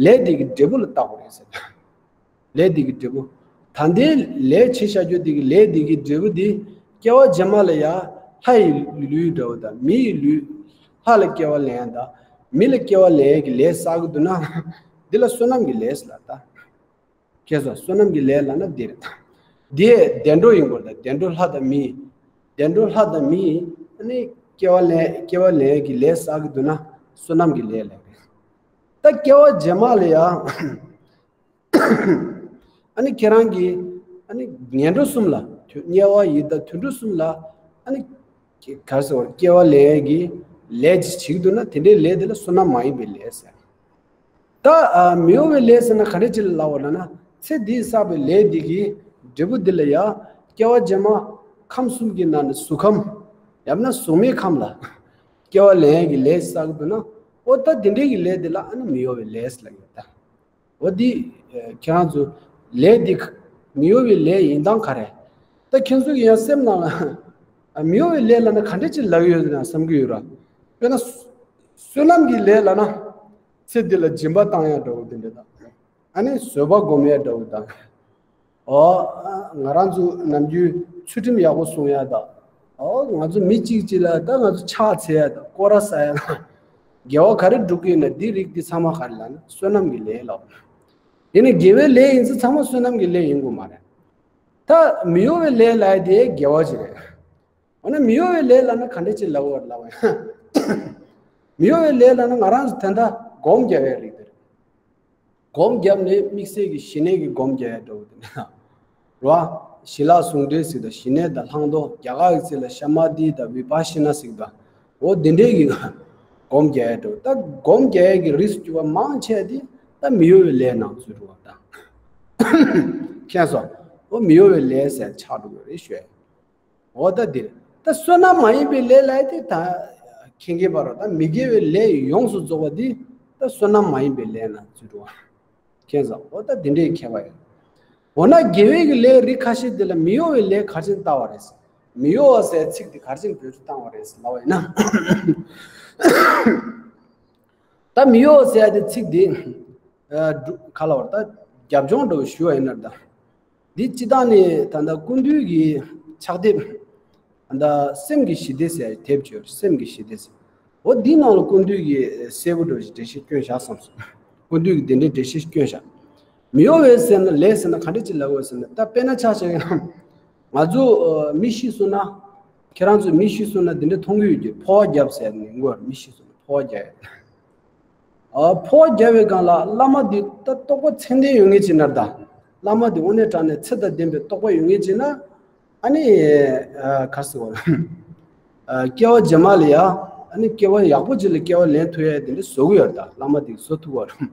ལས་དེ་གི་འབྲས་བུ་ལ་བལྟ་དགོས་རེད་ཟེར། ལས་དེ་གི་འབྲས་བུ། ད་ལྟའི་ལས་བྱས་བཞག་རྒྱུ་དེ་གི་ལས་དེ་གི་འབྲས་བུ་དེ། སྐྱེ་བ་རྗེས་མ་ལ་ཡ་ལྷ་ཡི་ལུས་འདྲ་བོ་དང་མི་ཡི་ལུས། ལྷ་ལ་སྐྱེ་བ་ལེན་ཡ་དང་མི་ལ་སྐྱེ་བ་ལེན་ཡ་གི་ལས་བསགས་ཀྱི་འདུག་ན། འདི་ལ་བསོད་ནམས་ཀྱི་ལས་ལབ་ད། ཁྱེད་ཚོ་བསོད་ནམས་ཀྱི་ལས་ལབ་ན་འདི་རེད་ད། འདི་བདེ་འགྲོ་ཡིན་དགོས་ད། བདེ་འགྲོ་ལྷ་དང་མི། བདེ་འགྲོ་ལྷ་དང་མི་ནི་སྐྱེ་བ་ལེན་སྐྱེ་བ་ལེན་ཡ་གི་ལས་བསགས་ཀྱི་འདུག་ན་བསོད་ནམས་ཀྱི་ལས་ལབ་རེད། ད་སྐྱེ་བ་རྗེས་མ་ལ་ཡ། ཨ་ནི་ཁྱེད་རང་གིས་ཨ་ནི་ངན་འགྲོ་གསུམ་ལ་དུ་དམྱལ་བ་ཡི་དྭགས་དུད་འགྲོ་གསུམ་ལ་ཨ་ནི་ག་རེ་ཟེར་བ་སྐྱེ་བ་ལེན་ཡ་གི་ལས་ཅིག་བྱེད་ཀྱི་འདུག་ན་དེ་འདྲའི་ལས་དེ་ལ་བསོད་ནམས་མ་ཡིན་པའི་ལས་ཟེར། ད་ཨ་མི་གཡོ་བའི་ལས་ཟེར་ན་ག་འདྲ་ཅིག་ལ་ལབ་པ་ལབ་ན། ཚེ་འདིའི་བསགས་པའི་ལས་འདི་གི་འབྲས་བུ་འདི་ལ་ཡ། སྐྱེ་བ་རྗེས་མ་ཁམས་གསུམ་གྱི་ནང་ནས་གཟུགས་ཁམས། ཡང་ན་གཟུགས་མེད་ཁམས་ལ་སྐྱེ་བ་ལེན་ཡ་གི་ལས་བསགས་ཀྱི་འདུག་ན། འོ་ད་དེ་འདྲའི་གི་ལས་དེ་ལ་ཨ་ནི་མི་གཡོ་བའི་ལས་ལབ་ཡོད་ད། འོ་འདི་ཁྱེད་རང་ཚོ་ལས་འདི་མི་གཡོ་བའི་ལས་ཡིན་སྟངས་ག་རེ། ད་ཁྱེད་ཚོ་གི་ཡང་སེམས་ནང་ལ་མི་གཡོ་བའི་ལས་ལབ་ན་ག་འདྲ་ཅིག་ལབ་ཡོད་ན་བསམ་གྱི་ཡོད་ར། དཔེར་ན་བསོད་ནམས་ཀྱི་ལས་ལབ་ན་ཚེ་འདི་ལ་སྦྱིན་པ་བཏང་ཡ་འདྲ་བོ་དེ་འདྲ་དང་། ཨ་ནི་བཟོད་པ་སྒོམ་ཡ་འདྲ་བོ་དང་། ཨོ། ང་རང་ཚོ་ནམ་རྒྱུན་ཚུལ་ཁྲིམས་ཡག་པོ་སྲུང་ཡ་དང་། ཨོ། ང་ཚོ་མི་གཅིག་གཅིག་ལ་ད་ང་ཚོ་ཕྱག་འཚལ་ཡ་དང་སྐོར་ར་ཟ་ཡ་དང་། དགེ་བ་ག་རེ་སྒྲུབ་ཀྱི་ཡོད་ན་འདི་རིགས་འདི་ཚང་མ་ག་རེ་ལབ་ན་བསོད་ནམས་ཀྱི་ལས་ལབ། དེ་ནི་དགེ་བའི་ལས་ཡིན་ཚེ་ཚང་མ་བསོད་ནམས་ཀྱི་ལས་ཡིན་དགོས་མ་རེད། ད་མི་གཡོ་བའི་ལས་ལབ་ཡ་དེ་དགེ་བ་ཅིག་རེད། འོ་ན་མི་གཡོ་བའི་ལས་ལབ་ན་ག་འདྲ་ཅིག་ལབ་དགོས་ལབ་པ་ཡིན། མི་གཡོ་བའི་ལས་ལབ་ན་ང་རང་ཚོ་དེ་འདྲ་སྒོམ་རྒྱབ་ཡ་རིགས་དེ་རེད། སྒོམ་བརྒྱབ་ནས་དམིགས་བསལ་གྱི་ཞི་གནས་ཀྱི་སྒོམ་རྒྱག་ཡ་འདྲ་བོ་དེ་འདྲ་རེད་བ། ཞི་ལྷག་ཟུང་འབྲེལ་ཟེར་དང་ཞི་གནས་དང་ལྷག་མཐོང་རྒྱ་གར་གྱི་ཚིག་ལ་ཤ་མ་དྷི་དང་བི་པ་ཤི་ན་ཟེར་དང་། འོ་དེ་འདྲའི་གི་སྒོམ་རྒྱག་ཡ་འདྲ་བོ། ད་སྒོམ་རྒྱག་ཡ་གི་རིགས་སུ་གྱུར་པ་མང་ཆེ་བ་དེ་ད་མི་གཡོ་བའི་ལས་ནང་ཚུད་འགྲོ་བ་དང་། མཁྱེན་སོང་། འོ་མི་གཡོ་བའི་ལས་ཟེར་ཆགས་འགྲོ་གི་རེད་ཞུ་ཡ། འོ་ད་འདིར་ད་བསོད་ནམས་མ་ཡིན་པའི་ལས་ལབ་ཡ་དེ་ད་མཁྱེན་གྱི་པ་རོ། ད་མི་དགེ་བའི་ལས་ཡོངས་སུ་རྫོགས་པ་འདི་ད་བསོད་ནམས་མ་ཡིན་པའི་ལས་ན་ཚུད་འགྲོ་བ། མཁྱེན་སོང་། འོ་ད་འདི་འདྲའི་ཁྱད་པར་ཡོད། འོ་ན་དགེ་བའི་གི་ལས་རིགས་ཁ་ཤས་འདི་ལ་མི་གཡོ་བའི་ལས་ག་རེ་བྱས་བཏང་བ་རེད། མི་གཡོ་བ་ཟེར་ཚིག་འདི་ག་རེ་བྱས་བེད་སྤྱོད་བཏང་བ་རེད་ལབ་པ་ཡིན་ན། ད་མི་གཡོ་ཟེར་ཡ་དེ་ཚིག་འདི། ཨ་འབྲུ་ག་ལ་བར་ད་རྒྱབ་ལྗོངས་འདྲ་བོ་ཞུ་བ་ཡིན་ན་ད། འདི་སྤྱི་བཏང་ནས་ད་ལྟ་ཀུན་འདུས་ཀྱི་ཕྱག་དེབ། ད་ལྟ་སེམས་ཀྱི་ཞི་བདེ་ཟེར་ཡ་དེབ་ཅིག་ཡོད་རེད། སེམས་ཀྱི་ཞི་བདེ་ཟེར། འོ་འདིའི་ནང་ལ་ཀུན་འདུས་ཀྱི་གསལ་པོ་འདྲ་བོ་ཞིག་འགྲེལ་བཤད་བསྐྱོན་བཞག་བསམ་སོང་། ཀུན་འདུས་ཀྱི་འདི་འདྲའི་འགྲེལ་བཤད་བསྐྱོན་བཞག་མི་གཡོ་བའི་ཟེར་ན་ལས་ཟེར་ན་ག་འདྲ་ཅིག་ལབ་དགོས་ཟེར་ན། ད་དཔེར་ན་ཆ་བཞག་ན། ང་ཚོ་ཨ་མི་ཤི་སོང་ན། ཁྱེད་རང་ཚོ་མི་ཤི་སོང་ན་འདི་འདྲ་མཐོང་གི་ཡོད་ཀྱི། འཕོ་བ་བརྒྱབ་ཟེར་ནས་ངོ་མི་ཤི་སོང་ན་འཕོ་བ་བརྒྱབ་ཡ། ཨ་འཕོ་བ་བརྒྱབ་པའི་སྒང་ལ་བླ་མ་འདི་ད་རྟོགས་པ་ཚད་ལྡན་ཡོད་མཁན་ཅིག་ན་ད། བླ་མ་འདི་དངོས་གནས་དྲང་གནས་ཚད་དང་ལྡན་པའི་རྟོགས་པ་ཡོད་མཁན་ཅིག་ན། ཨ་ནི་ཨ་ག་རེ་ཟེར་བ། ཨ་སྐྱེ་བ་རྗེས་མ་ལ་ཡ། ཨ་ནི་སྐྱེ་བ་ཡག་པོ་ཅིག་ལ་སྐྱེ་བ་ལེན་ཐུབ་ཡ་དེ་འདྲ་བཟོ་གི་ཡོད་ད། བླ་མ་འདི་བཟོ་ཐུབ་པ་རེད།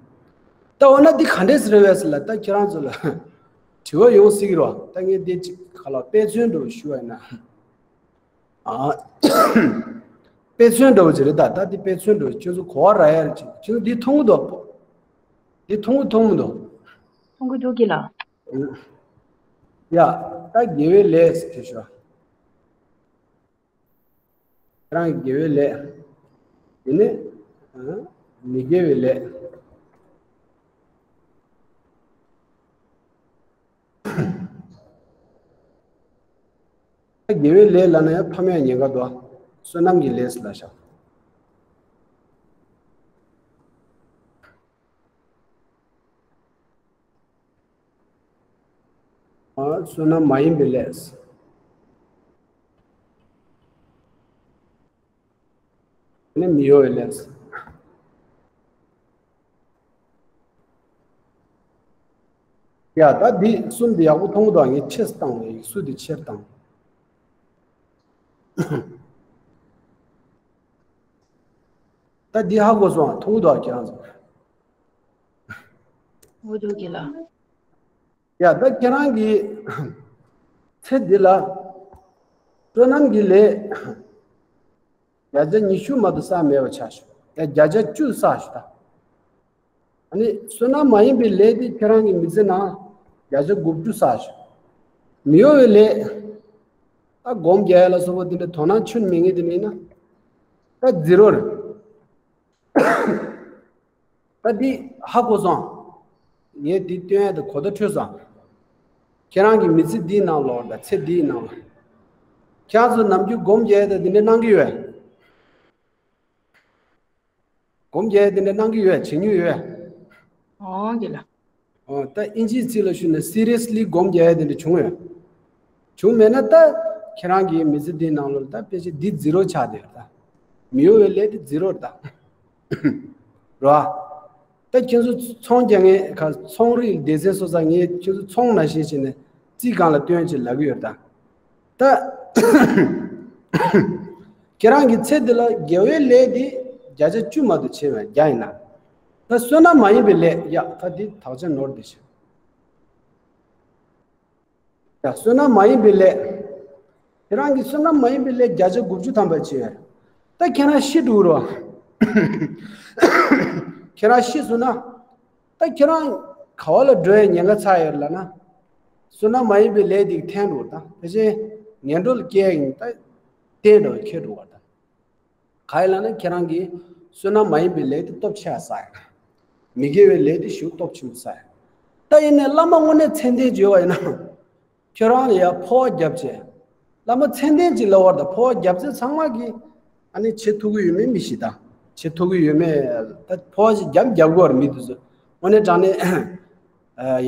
ད་འོ་ན་འདི་ག་འདྲས་རེད་བས་ཟེར་ལ་ད་ཁྱེད་རང་ཚོ་ལ་དྲི་བ་ཡོང་སྲིད་ཀྱི་རེད་བ། ད་ངས་འདི་ཅིག་ག་ལ་དཔེ་མཚོན་འདྲ་བོ་ཞུ་བ་ཡིན་ན། ཨ། དཔེ་མཚོན་འདྲ་བོ་ཅིག་རེད་ད། ད་འདི་དཔེ་མཚོན་འདྲ་བོ་ཁྱོད་ཚོ་གོ་བ་རག་ཡ་རེད་ཅིག་ཁྱོད་ཚོ་འདི་མཐོང་གི་འདུག་འདི་མཐོང་གི་མཐོང་མི་འདུག་མཐོང་གི་འདུག་གི་ལ། ཡ། ད་དགེ་བའི་ལས་ཟེར་ཞོ། རང་གི་དགེ་བའི་ལས། དེ་ནས་ཨ་མི་དགེ་བའི་ལས། དགེ་བའི་ལས་ལབ་ན་ཡང་ཕམ་ཡ་ཉེན་ཁ་འདུག་བསོད་ནམས་ཀྱི་ལས་ལབ་བཞག་ཨ་བསོད་ནམས་མ་ཡིན་པའི་ལས། ནི་མི་གཡོ་བའི་ལས། ཡ་ད་འདི་གསུམ་འདི་ཡག་པོ་མཐོང་གི་འདུག་ངས་ཕྱིས་སུ་བཏང་བའི་ཡིག་གཟུགས་འདི་ཕྱིར་བཏང་། ད་འདི་ཧ་གོ་སོང་། མཐོང་གི་འདུག་ཁྱེད་རང་ཚོ། འོ་འདུག་གི་ལ། ཡ་ད་ཁྱེད་རང་གིས་ཚེ་འདི་ལ་ བསོད་ནམས་ཀྱི་ལས་བརྒྱ་ཆ་ཉི་ཤུ་མ་གཏོགས་བསགས་མེད་པ་ཆགས་ཤོག་ཡ་བརྒྱ་ཆ་བཅུ་བསགས་ཤོག་ད། ཨ་ནི་བསོད་ནམས་མ་ཡིན་པའི་ལས་དེ་ཁྱེད་རང་གི་མི་ཚེ་ནང་བརྒྱ་ཆ་དགུ་བཅུ་བསགས་ཤོག་མི་གཡོ་བའི་ལས། ད་སྒོམ་རྒྱག་ཡ་ལ་སོགས་པ་དེ་འདྲ་དོ་སྣང་ཁྱོན་མེད་མཁན་དེ་འདྲ་ཡིན་ན། ད་ཛི་རོ་རེད། ད་འདི་ཧ་གོ་སོང་། ངས་འདི་སྟོན་ཡ་དེ་གོ་བརྡ་འཕྲོད་སོང་། ཁྱེད་རང་གི་མི་ཚེ་འདིའི་ནང་ལོགས་དང་ཚེ་འདིའི་ནང་ལ། ཁྱེད་རང་ཚོ་ནམ་རྒྱུན་སྒོམ་རྒྱག་ཡ་དང་འདི་འདྲ་གནང་གི་ཡོད། སྒོམ་རྒྱག་ཡ་དེ་འདྲ་གནང་གི་ཡོད། བྱེད་མྱོང་ཡོད། འོང་གི་ལ། ཨོ། ད་ཨིན་ཇིའི་ཚིག་ལ་ཞུས་ན་སི་རི་ཡས་ལི་སྒོམ་རྒྱག་ཡ་དེ་འདྲ་བྱུང་ཡོད། བྱུང་མེད་ན་ད་ཁྱེད་རང་གི་མི་ཚེ་འདིའི་ནང་ལོགས་ད་ཕལ་ཆེར་འདི་ཛི་རོ་ཆགས་བསྡད་ཡོད་ད། མི་གཡོ་བའི་ལས་དེ་ཛི་རོ་རེད་ད། རོ། ད་ཁྱེད་ཚོ་ཚོང་རྒྱག་མཁན་ག་ཚོང་རིགས་སྡེ་ཚན་སོ་སོ་ངས་ཁྱེད་ཚོ་ཚོང་ནང་བཞིན་བྱས་ནས་རྩིས་སྒང་ལ་སྟོན་ཅིག་ལབ་ཀྱི་ཡོད་ད། ད། ཁྱེད་རང་གི་ཚེ་འདི་ལ་དགེ་བའི་ལས་འདི་བརྒྱ་ཆ་བཅུ་མ་གཏོགས་བྱས་པ་བརྒྱ་ཡིན་ན། ད་བསོད་ནམས་མ་ཡིན་པའི་ལས་ཡ་ད་འདི་དག་ཆ་ནོར་བསྡད་ཤག་ཡ་བསོད་ནམས་མ་ཡིན་པའི་ལས། ཁྱེད་རང་གི་བསོད་ནམས་མ་ཡིན་པའི་ལས་བརྒྱ་ཆ་དགུ་བཅུ་ཐམ་པ་བྱས། ད་ཁྱེད་རང་ཤི་འགྲོ་རོགས། ཁྱེད་རང་ཤི་སོང་ན། ད་ཁྱེད་རང་ག་བ་ལ་འགྲོ་ཡའི་ཉེན་ཁ་ཚ་ཡོད་ལབ་ན། བསོད་ནམས་མ་ཡིན་པའི་ལས་དེ་འཐེན་འགྲོ་ད། ཕལ་ཆེར་ངན་འགྲོ་ལ་སྐྱེ་ཡིན་ད། བརྟན་འགྲོ་ཁྱེད་འགྲོ་བ་ད། ག་ཡིན་ལབ་ན་ཁྱེད་རང་གིས་བསོད་ནམས་མ་ཡིན་པའི་ལས་དེ་སྟོབས་ཆེ་བ་བསགས་ཡོད། མི་དགེ་བའི་ལས་དེ་ཞེ་པོ་སྟོབས་ཆེན་པོ་བསགས་ཡོད། ད་ཡིན་ནའི་བླ་མ་དངོས་གནས་མཚན་ལྡན་ཅིག་ཡོད་པ་ཡིན་ན། ཁྱོད་རང་ལ་ཡ་འཕོ་བ་བརྒྱབ་བྱས། བླ་མ་མཚན་ལྡན་ཅིག་ལབ་པ་དང་འཕོ་བ་བརྒྱབ་ཚད་ཚང་མ་གིས་ཨ་ནི་བྱེད་ཐུབ་ཀྱི་ཡོད་མེད་མི་ཤེས་ད། བྱེད་ཐུབ་ཀྱི་ཡོད་མེད་ད་འཕོ་བ་ཞིག་བརྒྱབ་བརྒྱབ་དགོས་པ་རེད་མི་འདུག་ཟེར། དངོས་གནས་དྲང་གནས་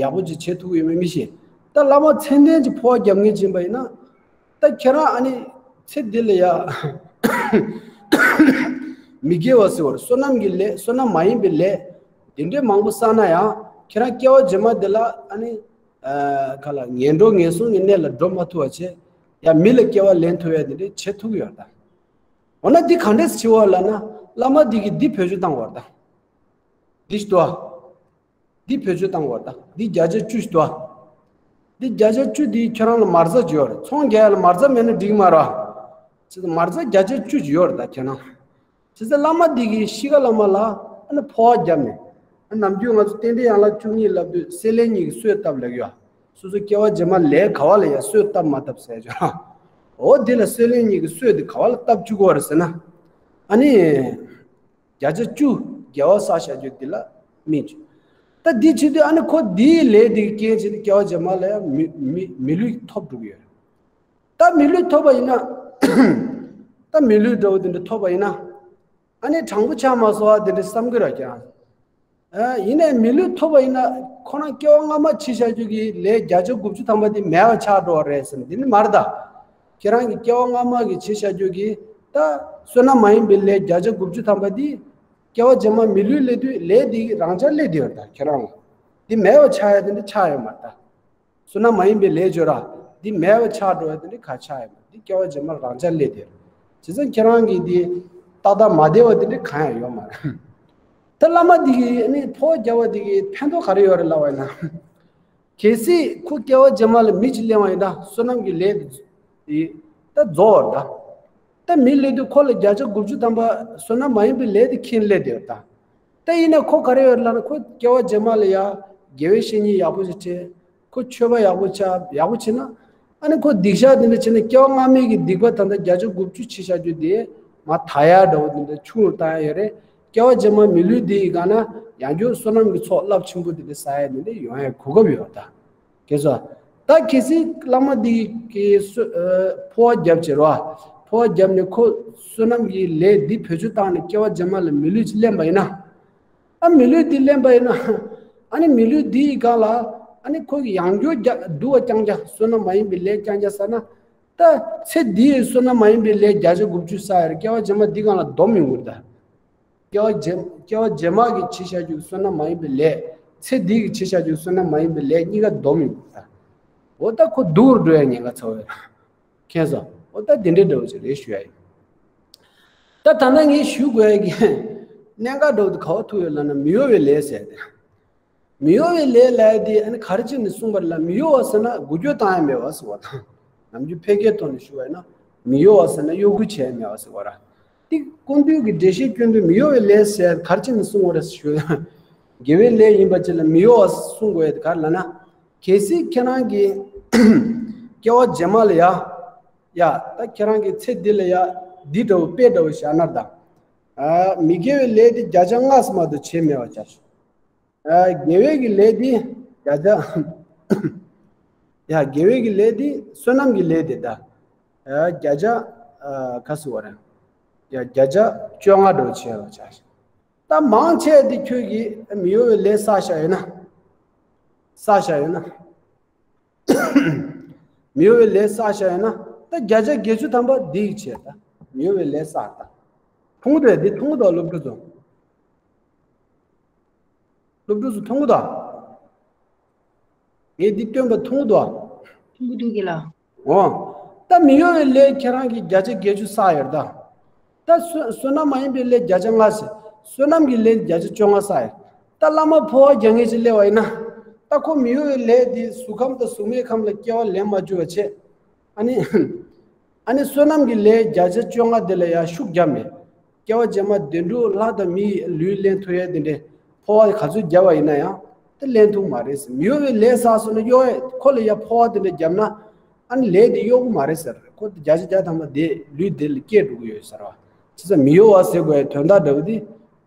ཡག་པོ་ཅིག་བྱེད་ཐུབ་ཀྱི་ཡོད་མེད་མི་ཤེས། ད་བླ་མ་མཚན་ལྡན་ཅིག་འཕོ་བ་བརྒྱབ་མཁན་ཅིག་ཡིན་པ་ཡིན་ན། ད་ཁྱེད་རང་ཨ་ནི་ཚེ་འདི་ལ་ཡ་མི་དགེ་བ་ཟེར་བ་རེད། བསོད་ནམས་ཀྱི་ལས་བསོད་ནམས་མ་ཡིན་པའི་ལས་དེ་འདྲའི་མང་པོ་བསགས་ན་ཡང་ཁྱེད་རང་སྐྱེ་བ་རྗེས་མ་འདི་ལ་ཨ་ནི། ཨ། ག་ལ་ངན་འགྲོ་ངན་སོང་གི་གནས་ལ་འགྲོ་མ་ཐུབ་པ་བྱས། ཡང་མི་ལ་སྐྱེ་བ་ལེན་ཐུབ་ཡ་དེ་འདྲས་བྱེད་ཐུབ་ཀྱི་ཡོད་ད། འོ་ན་འདི་ག་འདྲས་བྱེད་དགོས་ལབ་ན། བླ་མ་འདི་གིས་འདི་བེད་སྤྱོད་བཏང་དགོས་ད། འདི་ཞིག་ཏུ་ཨ། འདི་བེད་སྤྱོད་བཏང་དགོས་ད། འདི་བརྒྱ་ཆ་བཅུ་ཞིག་ཏུ་ཨ། འདི་བརྒྱ་ཆ་བཅུ་འདི་ཁྱོད་རང་ལ་མ་རྩ་ཅིག་ཡོད་རེད། ཚོང་རྒྱག་ཡ་ལ་མ་རྩ་མེད་ན་འགྲིག་མ་རེད། ཅེས་མ་རྩ་བརྒྱ་ཆ་བཅུ་ཅིག་ཡོད་རེད་ད་ཁྱེད་རང་། བྱས་ཙང་བླ་མ་འདི་གིས་ཤི་ཁ་ལ་མ་ལ་ཨ་ནི་འཕོ་བ་བརྒྱབ་ནས། ཨ། ནམ་རྒྱུན་ང་ཚོ་རྟེན་འབྲེལ་ཡན་ལག་བཅུ་གཉིས་ལབ་དུས་སྲེད་ལེན་གཉིས་ཀྱི་གསོས་བཏབ་ལབ་ཡོད། སོ་སོ་སྐྱེ་བ་རྗེས་མ་ལས་ག་བ་ལ་ཡང་གསོས་བཏབ་མ་བཏབ་ཟེར་ཡོད། འོ་འདི་ལ་སྲེད་ལེན་གཉིས་ཀྱི་གསོས་འདི་ག་བ་ལ་བཏབ་བཅུག་གི་ཡོད་རེད་ཟེར་ན། ཨ་ནི། བརྒྱ་ཆ་བཅུ་དགེ་བ་བསགས་བཞག་རྒྱུ་འདི་ལ་སྨིན་བཅུག་ད་འདི་བྱེད་དུས་ཨ་ནི་ཁོ་འདིའི་ལས་འདི་རྐྱེན་བྱས་ཏེ་སྐྱེ་བ་རྗེས་མ་ལ་ཡང་མི་མི་མི་ལུས་ཐོབ་འགྲོ་གི་ཡོད་རེད། ད་མི་ལུས་ཐོབ་པ་ཡིན་ན། ད་མི་ལུས་འདྲ་བོ་དེ་འདྲ་ཐོབ་པ་ཡིན་ན། ཨ་ནི་དྲང་པོ་ཆགས་མ་སོང་བ་དེ་འདྲ་བསམ་གི་ར་ཀྱང་། ཨ། ཡིན་ནའི་མི་ལུས་ཐོབ་པ་ཡིན་ན་ཁོ་རང་སྐྱེ་བ་སྔ་མ་བྱས་བཞག་རྒྱུ་གི་ལས་བརྒྱ་ཆ་དགུ་བཅུ་ཐམ་པ་དེ་མེད་པ་ཆགས་འགྲོ་བ་རེད་ཟེར་ན་དེ་ནི་མ་རེད་ད། ཁྱེད་རང་གི་སྐྱེ་བ་སྔ་མ་གི་བྱས་བཞག་རྒྱུ་གི་ད་བསོད་ནམས་མ་ཡིན་པའི་ལས་བརྒྱ་ཆ་དགུ་བཅུ་ཐམ་པ་དེ་སྐྱེ་བ་རྗེས་མ་མི་ལུས་སླེབས་དུས་ལས་དེ་གི་རང་འཇགས་སླེབས་བསྡད་ཡོད་རེད་ད་ཁྱེད་རང་ལ། དེ་མེད་པ་ཆགས་ཡ་དེ་འདྲ་ཆགས་ཡོད་མ་རེད་ད། བསོད་ནམས་མ་ཡིན་པའི་ལས་བྱོས་ར། འདི་མེད་པ་ཆགས་འགྲོ་བ་དེ་འདྲ་ག་ཆགས་ཡོད་མ་རེད། འདི་སྐྱེ་བ་རྗེས་མ་རང་འཇགས་སླེབས་བསྡད་རེད། བྱས་ཙང་ཁྱེད་རང་གིས་འདི་ཏག་ཏག་མ་བདེ་བ་དེ་འདྲ་གང་ཡང་ཡོད་མ་རེད། ད་བླ་མ་འདི་གིས་ཨ་ནི་འཕོ་བ་བརྒྱབ་པ་འདི་གིས་ཕན་ཐོགས་ག་རེ་ཡོད་རེད་ལབ་པ་ཡིན་ན། གལ་སྲིད་ཁོ་སྐྱེ་བ་རྗེས་མ་ལ་མི་གཅིག་གླེང་བ་ཡིན་ན་བསོད་ནམས་ཀྱི་ལས་དེ་ད་རྫོགས་པ་རེད་ད། ད་མི་སླེབས་དུས་ཁོ་ལ་བརྒྱ་ཆ་དགུ་བཅུ་ཐམ་པ་བསོད་ནམས་མ་ཡིན་པའི་ལས་དེ་འཁྱེར་སླེབས་བསྡད་ཡོད་ད། ད་ཡིན་ན་ཁོ་ག་རེ་ཡོད་ལབ་ན་ཁོ་སྐྱེ་བ་རྗེས་མ་ལ་ཡ་དགེ་བའི་བཤེས་གཉེན་ཡག་པོ་ཞིག་འཕྲད། ཁོ་ཆོས་པ་ཡག་པོ་ཆགས་ཡག་པོ་བྱས་ན། ཨ་ནི་ཁོ་སྡིག་བཤགས་དེ་འདྲ་བྱས་ན་སྐྱེ་བ་སྔ་མའི་གི་སྡིག་པ་ད་ལྟ་བརྒྱ་ཆ་དགུ་བཅུ་ཕྱིས་བཞག་རྒྱུ་དེ་མར་དག་ཡ་འདྲ་བོ་དེ་འདྲ་ཆུང་རུ་བཏང་ཡ་ཡོད་རེད། སྐྱེ་བ་རྗེས་མ་མི་ལུས་འདི་ཡི་སྒང་ན་ཡང་བསྐྱར་བསོད་ནམས་ཀྱི་ཚོགས་རླབས་ཆེན་པོ་དེ་འདྲ་བསགས་ཡ་དེ་འདྲ་ཡོང་ཡའི་གོ་སྐབས་ཡོད་ད། གལ་སྲིད། ད་གལ་སྲིད་བླ་མ་འདི་གིས་སུ། ཨ། འཕོ་བ་བརྒྱབ་བྱས་རོ། འཕོ་བ་བརྒྱབ་ནས་ཁོ་བསོད་ནམས་ཀྱི་ལས་འདི་བེད་སྤྱོད་བཏང་ནས་སྐྱེ་བ་རྗེས་མ་ལ་མི་ལུས་ཅིག་ལེན་པ་ཡིན་ན། ཨ། མི་ལུས་འདི་ལེན་པ་ཡིན་ན། ཨ་ནི་མི་ལུས་འདི་ཡི་སྒང་ལ། ཨ་ནི་ཁོ་གི་ཡང་བསྐྱར་རྒྱ་སྡུག་པ་རྐྱང་རྐྱང་བསོད་ནམས་མ་ཡིན་པའི་ལས་རྐྱང་རྐྱང་བསགས་ན། ད་ཚེ་འདིའི་བསོད་ནམས་མ་ཡིན་པའི་ལས་བརྒྱ་ཆ་དགུ་བཅུ་བསགས་ཡ་རེད། སྐྱེ་བ་རྗེས་མ་འདི་སྒང་ལ་སྡོམ་ཡོང་གི་རེད་ད། སྐྱེ་བ་རྗེས། སྐྱེ་བ་རྗེས་མ་གི་བྱས་བཞག་རྒྱུ་གི་བསོད་ནམས་མ་ཡིན་པའི་ལས། ཚེ་འདི་གི་བྱས་བཞག་རྒྱུ་གི་བསོད་ནམས་མ་ཡིན་པའི་ལས་གཉིས་ཀ་སྡོམ་ཡོང་གི་རེད་ད། འོ་ད་ཁོ་སྡུག་རུ་འགྲོ་ཡ་ཉེན་ཁ་ཚ་བོ་ཡོད། མཁྱེན་སོང་། འོ་ད་དེ་འདྲའི་འདྲ་བོ་ཅིག་རེད་ཞུ་ཡ་ཡིན། ད་ད་ལྟ་ངས་ཞུ་དགོས་ཡ་གི་གནད་འགག་འདྲ་བོ་དེ་ག་པར་ཐུག་ཡོད་ལབ་ན་མི་གཡོ་བའི་ལས་ཟེར་ཏེ། མི་གཡོ་བའི་ལས་ལབ་ཡ་དེ་ཨ་ནི་ག་རེ་བྱས་ནས་གསུངས་པ་རེད་ལབ་མི་གཡོ་བ་ཟེར་ན་འགུལ་སྐྱོད་བཏང་ཡ་མེད་པ་ཟེར་བ་དང་། ནམ་རྒྱུན་ཕལ་སྐད་ཐོག་ནས་ཞུ་བ་ཡིན་ན་ མི་གཡོ་བ་ཟེར་ན་གཡོ་འགུལ་བྱས་མེད་པ་ཟེར་བ་ར། ཏིག་ཀུན་འདུས་ཀྱི་འགྲེལ་བཤད་སྐྱོན་དུས་མི་གཡོ་བའི་ལས་ཟེར་ག་རེ་བྱས་ནས་གསུང་བ་རེད་ཞུ། དགེ་བའི་ལས་ཡིན་པ་ཅིག་ལ་མི་གཡོ་བ་གསུང་དགོས་ཡ་དེ་ག་རེ་ལབ་ན། གལ་སྲིད་ཁྱེད་རང་གིས་སྐྱེ་བ་རྗེས་མ་ལ་ཡ། ཡ། ད་ཁྱེད་རང་གི་ཚེ་འདི་ལ་ཡ། འདི་འདྲ་བོ་དཔེ་འདྲ་བོ་བཞག་ན་ད། ཨ། མི་དགེ་བའི་ལས་དེ་བརྒྱ་ཆ་ལྔ་ཙམ་མ་གཏོགས་བྱས་མེད་པ་ཆགས་སོང་། ཨ། དགེ་བའི་གི་ལས་དེ་བརྒྱ་ཆ། ཡ། དགེ་བའི་གི་ལས་དེ་བསོད་ནམས་ཀྱི་ལས་དེ་ད། ཨ། བརྒྱ་ཆ། ཨ། ག་ཟེར་བ་རེད། ཡ། བརྒྱ་ཆ་བཅོ་ལྔ་འདྲ་བོ་བྱས་པ་ཆགས་སོང་། ད་མང་ཆེ་དེ་ཁྱོད་ཀྱིས་མི་གཡོ་བའི་ལས་བསགས་བཞག་ཡོད་ན། བསགས་བཞག་ཡོད་ན། མི་གཡོ་བའི་ལས་བསགས་བཞག་ཡོད་ན། ད་བརྒྱ་ཆ་བརྒྱད་ཅུ་ཐམ་པ་འདི་ཡིས་བྱས་ད། མི་གཡོ་བའི་ལས་བསགས་ད། མཐོང་གི་འདུག་ཡ། འདི་མཐོང་གི་འདུག་སློབ་ཕྲུག་ཚོ། སློབ་ཕྲུག་ཚོ་མཐོང་གི་འདུག་ཡ། ངས་འདི་སྟོན་པ་མཐོང་གི་འདུག་ཡ། མཐོང་གི་འདུག་གི་ལགས། འོ། ད་མི་གཡོ་བའི་ལས་ཁྱེད་རང་གིས་བརྒྱ་ཆ་བརྒྱད་ཅུ་བསགས་ཡོད་ད། ད་བསོད་བསོད་ནམས་མ་ཡིན་པའི་ལས་བརྒྱ་ཆ་ལྔ་ཟེར། བསོད་ནམས་ཀྱི་ལས་བརྒྱ་ཆ་བཅོ་ལྔ་བསགས་ཡོད། ད་བླ་མ་འཕོ་བ་རྒྱག་མཁན་ཅིག་སླེབས་པ་ཡིན་ན། ད་ཁོ་མི་གཡོ་བའི་ལས་དེ་གཟུགས་ཁམས་དང་གཟུགས་མེད་ཁམས་ལ་སྐྱེ་བ་ལེན་མ་བཅུག་པ་བྱས། ཨ་ནི། ཨ་ནི་བསོད་ནམས་ཀྱི་ལས་བརྒྱ་ཆ་བཅོ་ལྔ་དེ་ལ་ཡང་ཤུགས་རྒྱབ་ནས། སྐྱེ་བ་རྗེས་མ་བདེ་འགྲོ་ལྷ་དང་མིའི་ལུས་ལེན་ཐུབ་ཡས་དེ་འདྲས་འཕོ་བ་ག་ཚོད་བརྒྱབ་པ་ཡིན་ན་ཡང་དེ་ལེན་ཐུབ་མ་རེད་ཟེར། མི་གཡོ་བའི་ལས་བསགས་སོང་ན་གཡོ་ཡས་ཁོ་ལ་ཡང་འཕོ་བ་དེ་འདྲས་བརྒྱབ་ན། ཨ་ནི་ལས་དེ་གཡོ་གི་མ་རེད་ཟེར། ཁོ་བརྒྱ་ཆ་བརྒྱ་ཐམ་པ་དེ་ལུས་དེ་ལ་སྐྱེ་འགྲོ་གི་ཡོད་ཟེར་བ། བྱས་ཙང་མི་གཡོ་བ་ཟེར་དགོས་ཡའི་དོན་དག་འདྲ་བོ་དེ།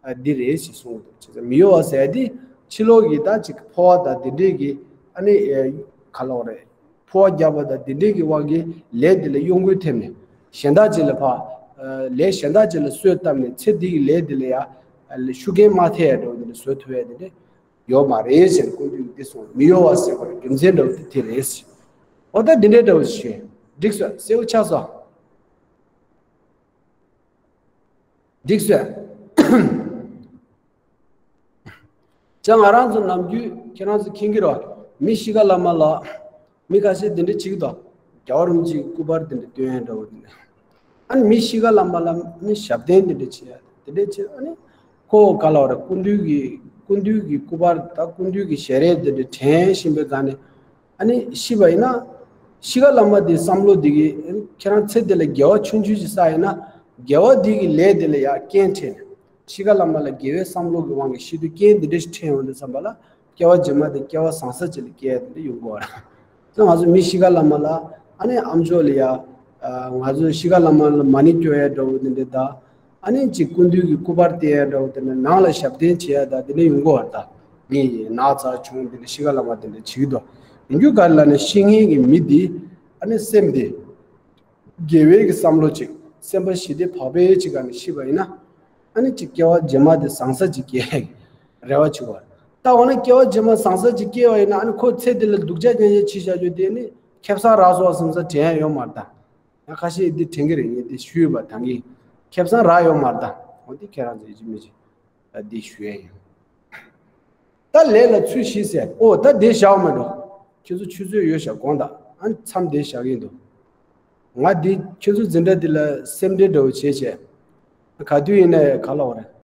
ཨ། འདི་རེད་ཞེས་གསུངས་འདུག་བྱས་ཙང་མི་གཡོ་བ་ཟེར་དེ་ཕྱི་ལོགས་ཀྱི་ད་ཅིག་འཕོ་བ་དང་དེ་འདྲས་ཀྱི། ཨ་ནི། ཨེ། ག་ལབ་དགོས་རེད། འཕོ་བ་བརྒྱབ་པ་དང་དེ་འདྲས་ཀྱི་དབང་གིས་ལས་དེ་ལ་གཡོ་འགུལ་ཐེབས་ནས་གཞན་དག་ཅིག་ལ་ཕར། ཨ། ལས་གཞན་དག་ཅིག་ལ་གསོས་བཏབ་ནས་ཚེ་འདི་གི་ལས་དེ་ལ་ཡང་། ཨ། ཤུགས་རྐྱེན་མ་ཐེབས་ཡ་འདྲ་བོ་དེ་འདྲ་བཟོ་ཐུབ་ཡ་དེ་འདྲས་ཡོད་མ་རེད་ཟེར། ཀུན་འདུས་འདི་གསུངས། མི་གཡོ་བ་ཟེར་བར་རྒྱུ་མཚན་འདྲ་བོ་དེ་དེ་རེད་ཟེར། འོ་ད་འདི་འདྲའི་འདྲ་བོ་ཞིག་ཞུས། འགྲིག་སོང་། གསལ་པོ་ཆགས་སོང་། འགྲིག་སོང་། ཅག་ང་རང་ཚོ་ནམ་རྒྱུན་ཁྱེད་རང་ཚོ་མཁྱེན་གྱི་རེད། མི་ཤི་ཁ་ལ་མ་ལ། མི་ཁ་ཤས་དེ་འདྲ་བྱེད་ཀྱི་འདུག་རྒྱལ་བ་རིན་པོ་ཆེའི་སྐུ་པར་དེ་འདྲ་སྟོན་ཡ་འདྲ་བོ་དེ་འདྲ། ཨ་ནི་མི་ཤི་ཁ་ལ་མ་ལ་ནི་ཞབས་བརྟན་དེ་འདྲ་བྱེད་ཡ་དེ་འདྲ་བྱེད། ཨ་ནི་ཁོ་ག་ལབ་རེད། སྐུ་མདུན་གྱི་སྐུ་མདུན་གྱི་སྐུ་པར་ད་སྐུ་མདུན་གྱི་ཞལ་རས་དེ་འདྲ་དྲན་བཞིན་པའི་སྒང་ནས། ཨ་ནི་ཤི་བ་ཡིན་ན། ཤི་ཁ་ལ་མ་དེ་བསམ་བློ་དེ་གིས་ཨ་ནི་ཁྱེད་རང་ཚེ་འདི་ལ་དགེ་བ་ཆུང་ཆུང་ཞིག་བསགས་ཡིན་ན། དགེ་བ་དེ་གི་ལས་དེ་ལ་ཡང་རྐྱེན་འཕྲད་ནས། ཤི་ཁ་ལ་མ་ལ་དགེ་བའི་བསམ་བློ་གི་དབང་གིས་ཤི་དུས་རྐྱེན་འདི་འདྲ་ཞིག་འཕྲད་ཡོང་དུས་ཙམ་པ་ལ། སྐྱེ་བ་རྗེས་མ་དེ་སྐྱེ་བ་བཟང་ས་ཅིག་ལ་སྐྱེ་ཡ་དེ་འདྲ་ཡོང་གི་ཡོད་རེད། ད་ང་ཚོ་མི་ཤི་ཁ་ལ་མ་ལ་ཨ་ནི་ཨམ་ཅོག་ལ་ཡ། ཨ། ང་ཚོ་ཤི་ཁ་ལ་མ་ལ་མ་ཎི་སྐྱོར་ཡ་འདྲ་བོ་དེ་འདྲ་དང་། ཨ་ནི་ཅིག་སྐུ་མདུན་གྱི་སྐུ་པར་བསྟན་ཡ་འདྲ་བོ་དེ་འདྲ། ནང་ལ་ཞབས་བརྟན་བྱེད་ཡ་དང་དེ་འདྲ་ཡོང་གི་ཡོད་རེད། ད་མི་ཡི་ན་ཚ་བྱུང་དེ་འདྲ་ཤི་ཁ་ལ་མ་དེ་འདྲ་བྱེད་ཀྱི་འདུག་ཡིན་རྒྱུ་ག་རེ་ལབ་ན་ཤི་མཁན་གྱི་མི་དེ། ཨ་ནི་སེམས་དེ། དགེ་བའི་གི་བསམ་བློ་ཅིག་སེམས་པ་ཞི་བདེ་བག་ཕེབས་ཅིག་སྒང་ནས་ཤི་བ་ཡིན་ན། ཨ་ནི་ཅིག་སྐྱེ་བ་རྗེས་མ་དེ་བཟང་ས་ཅིག་སྐྱེ་ཡ་གི་རེ་བ་བྱེད་དགོས། ད་འོ་ན་སྐྱེ་བ་རྗེས་མ་བཟང་ས་ཅིག་སྐྱེ་བ་ཡིན་ན། ཨ་ནི་ཁོ་ཚེ་འདི་ལ་སྡུག་ཅག་ཅན་ཅིག་བྱས་བཞག་རྒྱུ་དེ་ནི་ཁེ་བཟང་རག་སོང་བསམ་ས་དྲན་ཡ་ཡོད་མ་རེད་ད། ཡང་ཁ་ཤས་འདི་དྲན་གྱི་རེད། ངས་འདི་ཞུས་པ་ད་གིན་ཁེ་བཟང་རག་ཡོད་མ་རེད་ད། འོ་འདི་ཁྱེད་རང་ཚོ་ཡིན་གཅིག་མིན་གཅིག་ད་འདི་ཞུ་ཡ་ཡིན། ད་ལས་ལ་ཚུལ་བཞི་ཟེར། ཨོ་ད་འདི་བཞག་མ་འགྲོ། ཁྱེད་ཚོ་ཆུ་ཚོད་ཡོད་ཤག་དགོངས་དག་ཨ་མཚམས་འདི་བཞག་གི་འདུག་ང་འདི་ཁྱེད་ཚོ་འཛིན་གྲྭ་འདི་ལ་སེམས་ཁྲལ་འདྲ་བོ་བྱེད་བྱས། ག་དུས་ཡིན་ན་ཡང་ག་ལབ་དགོས་རེད།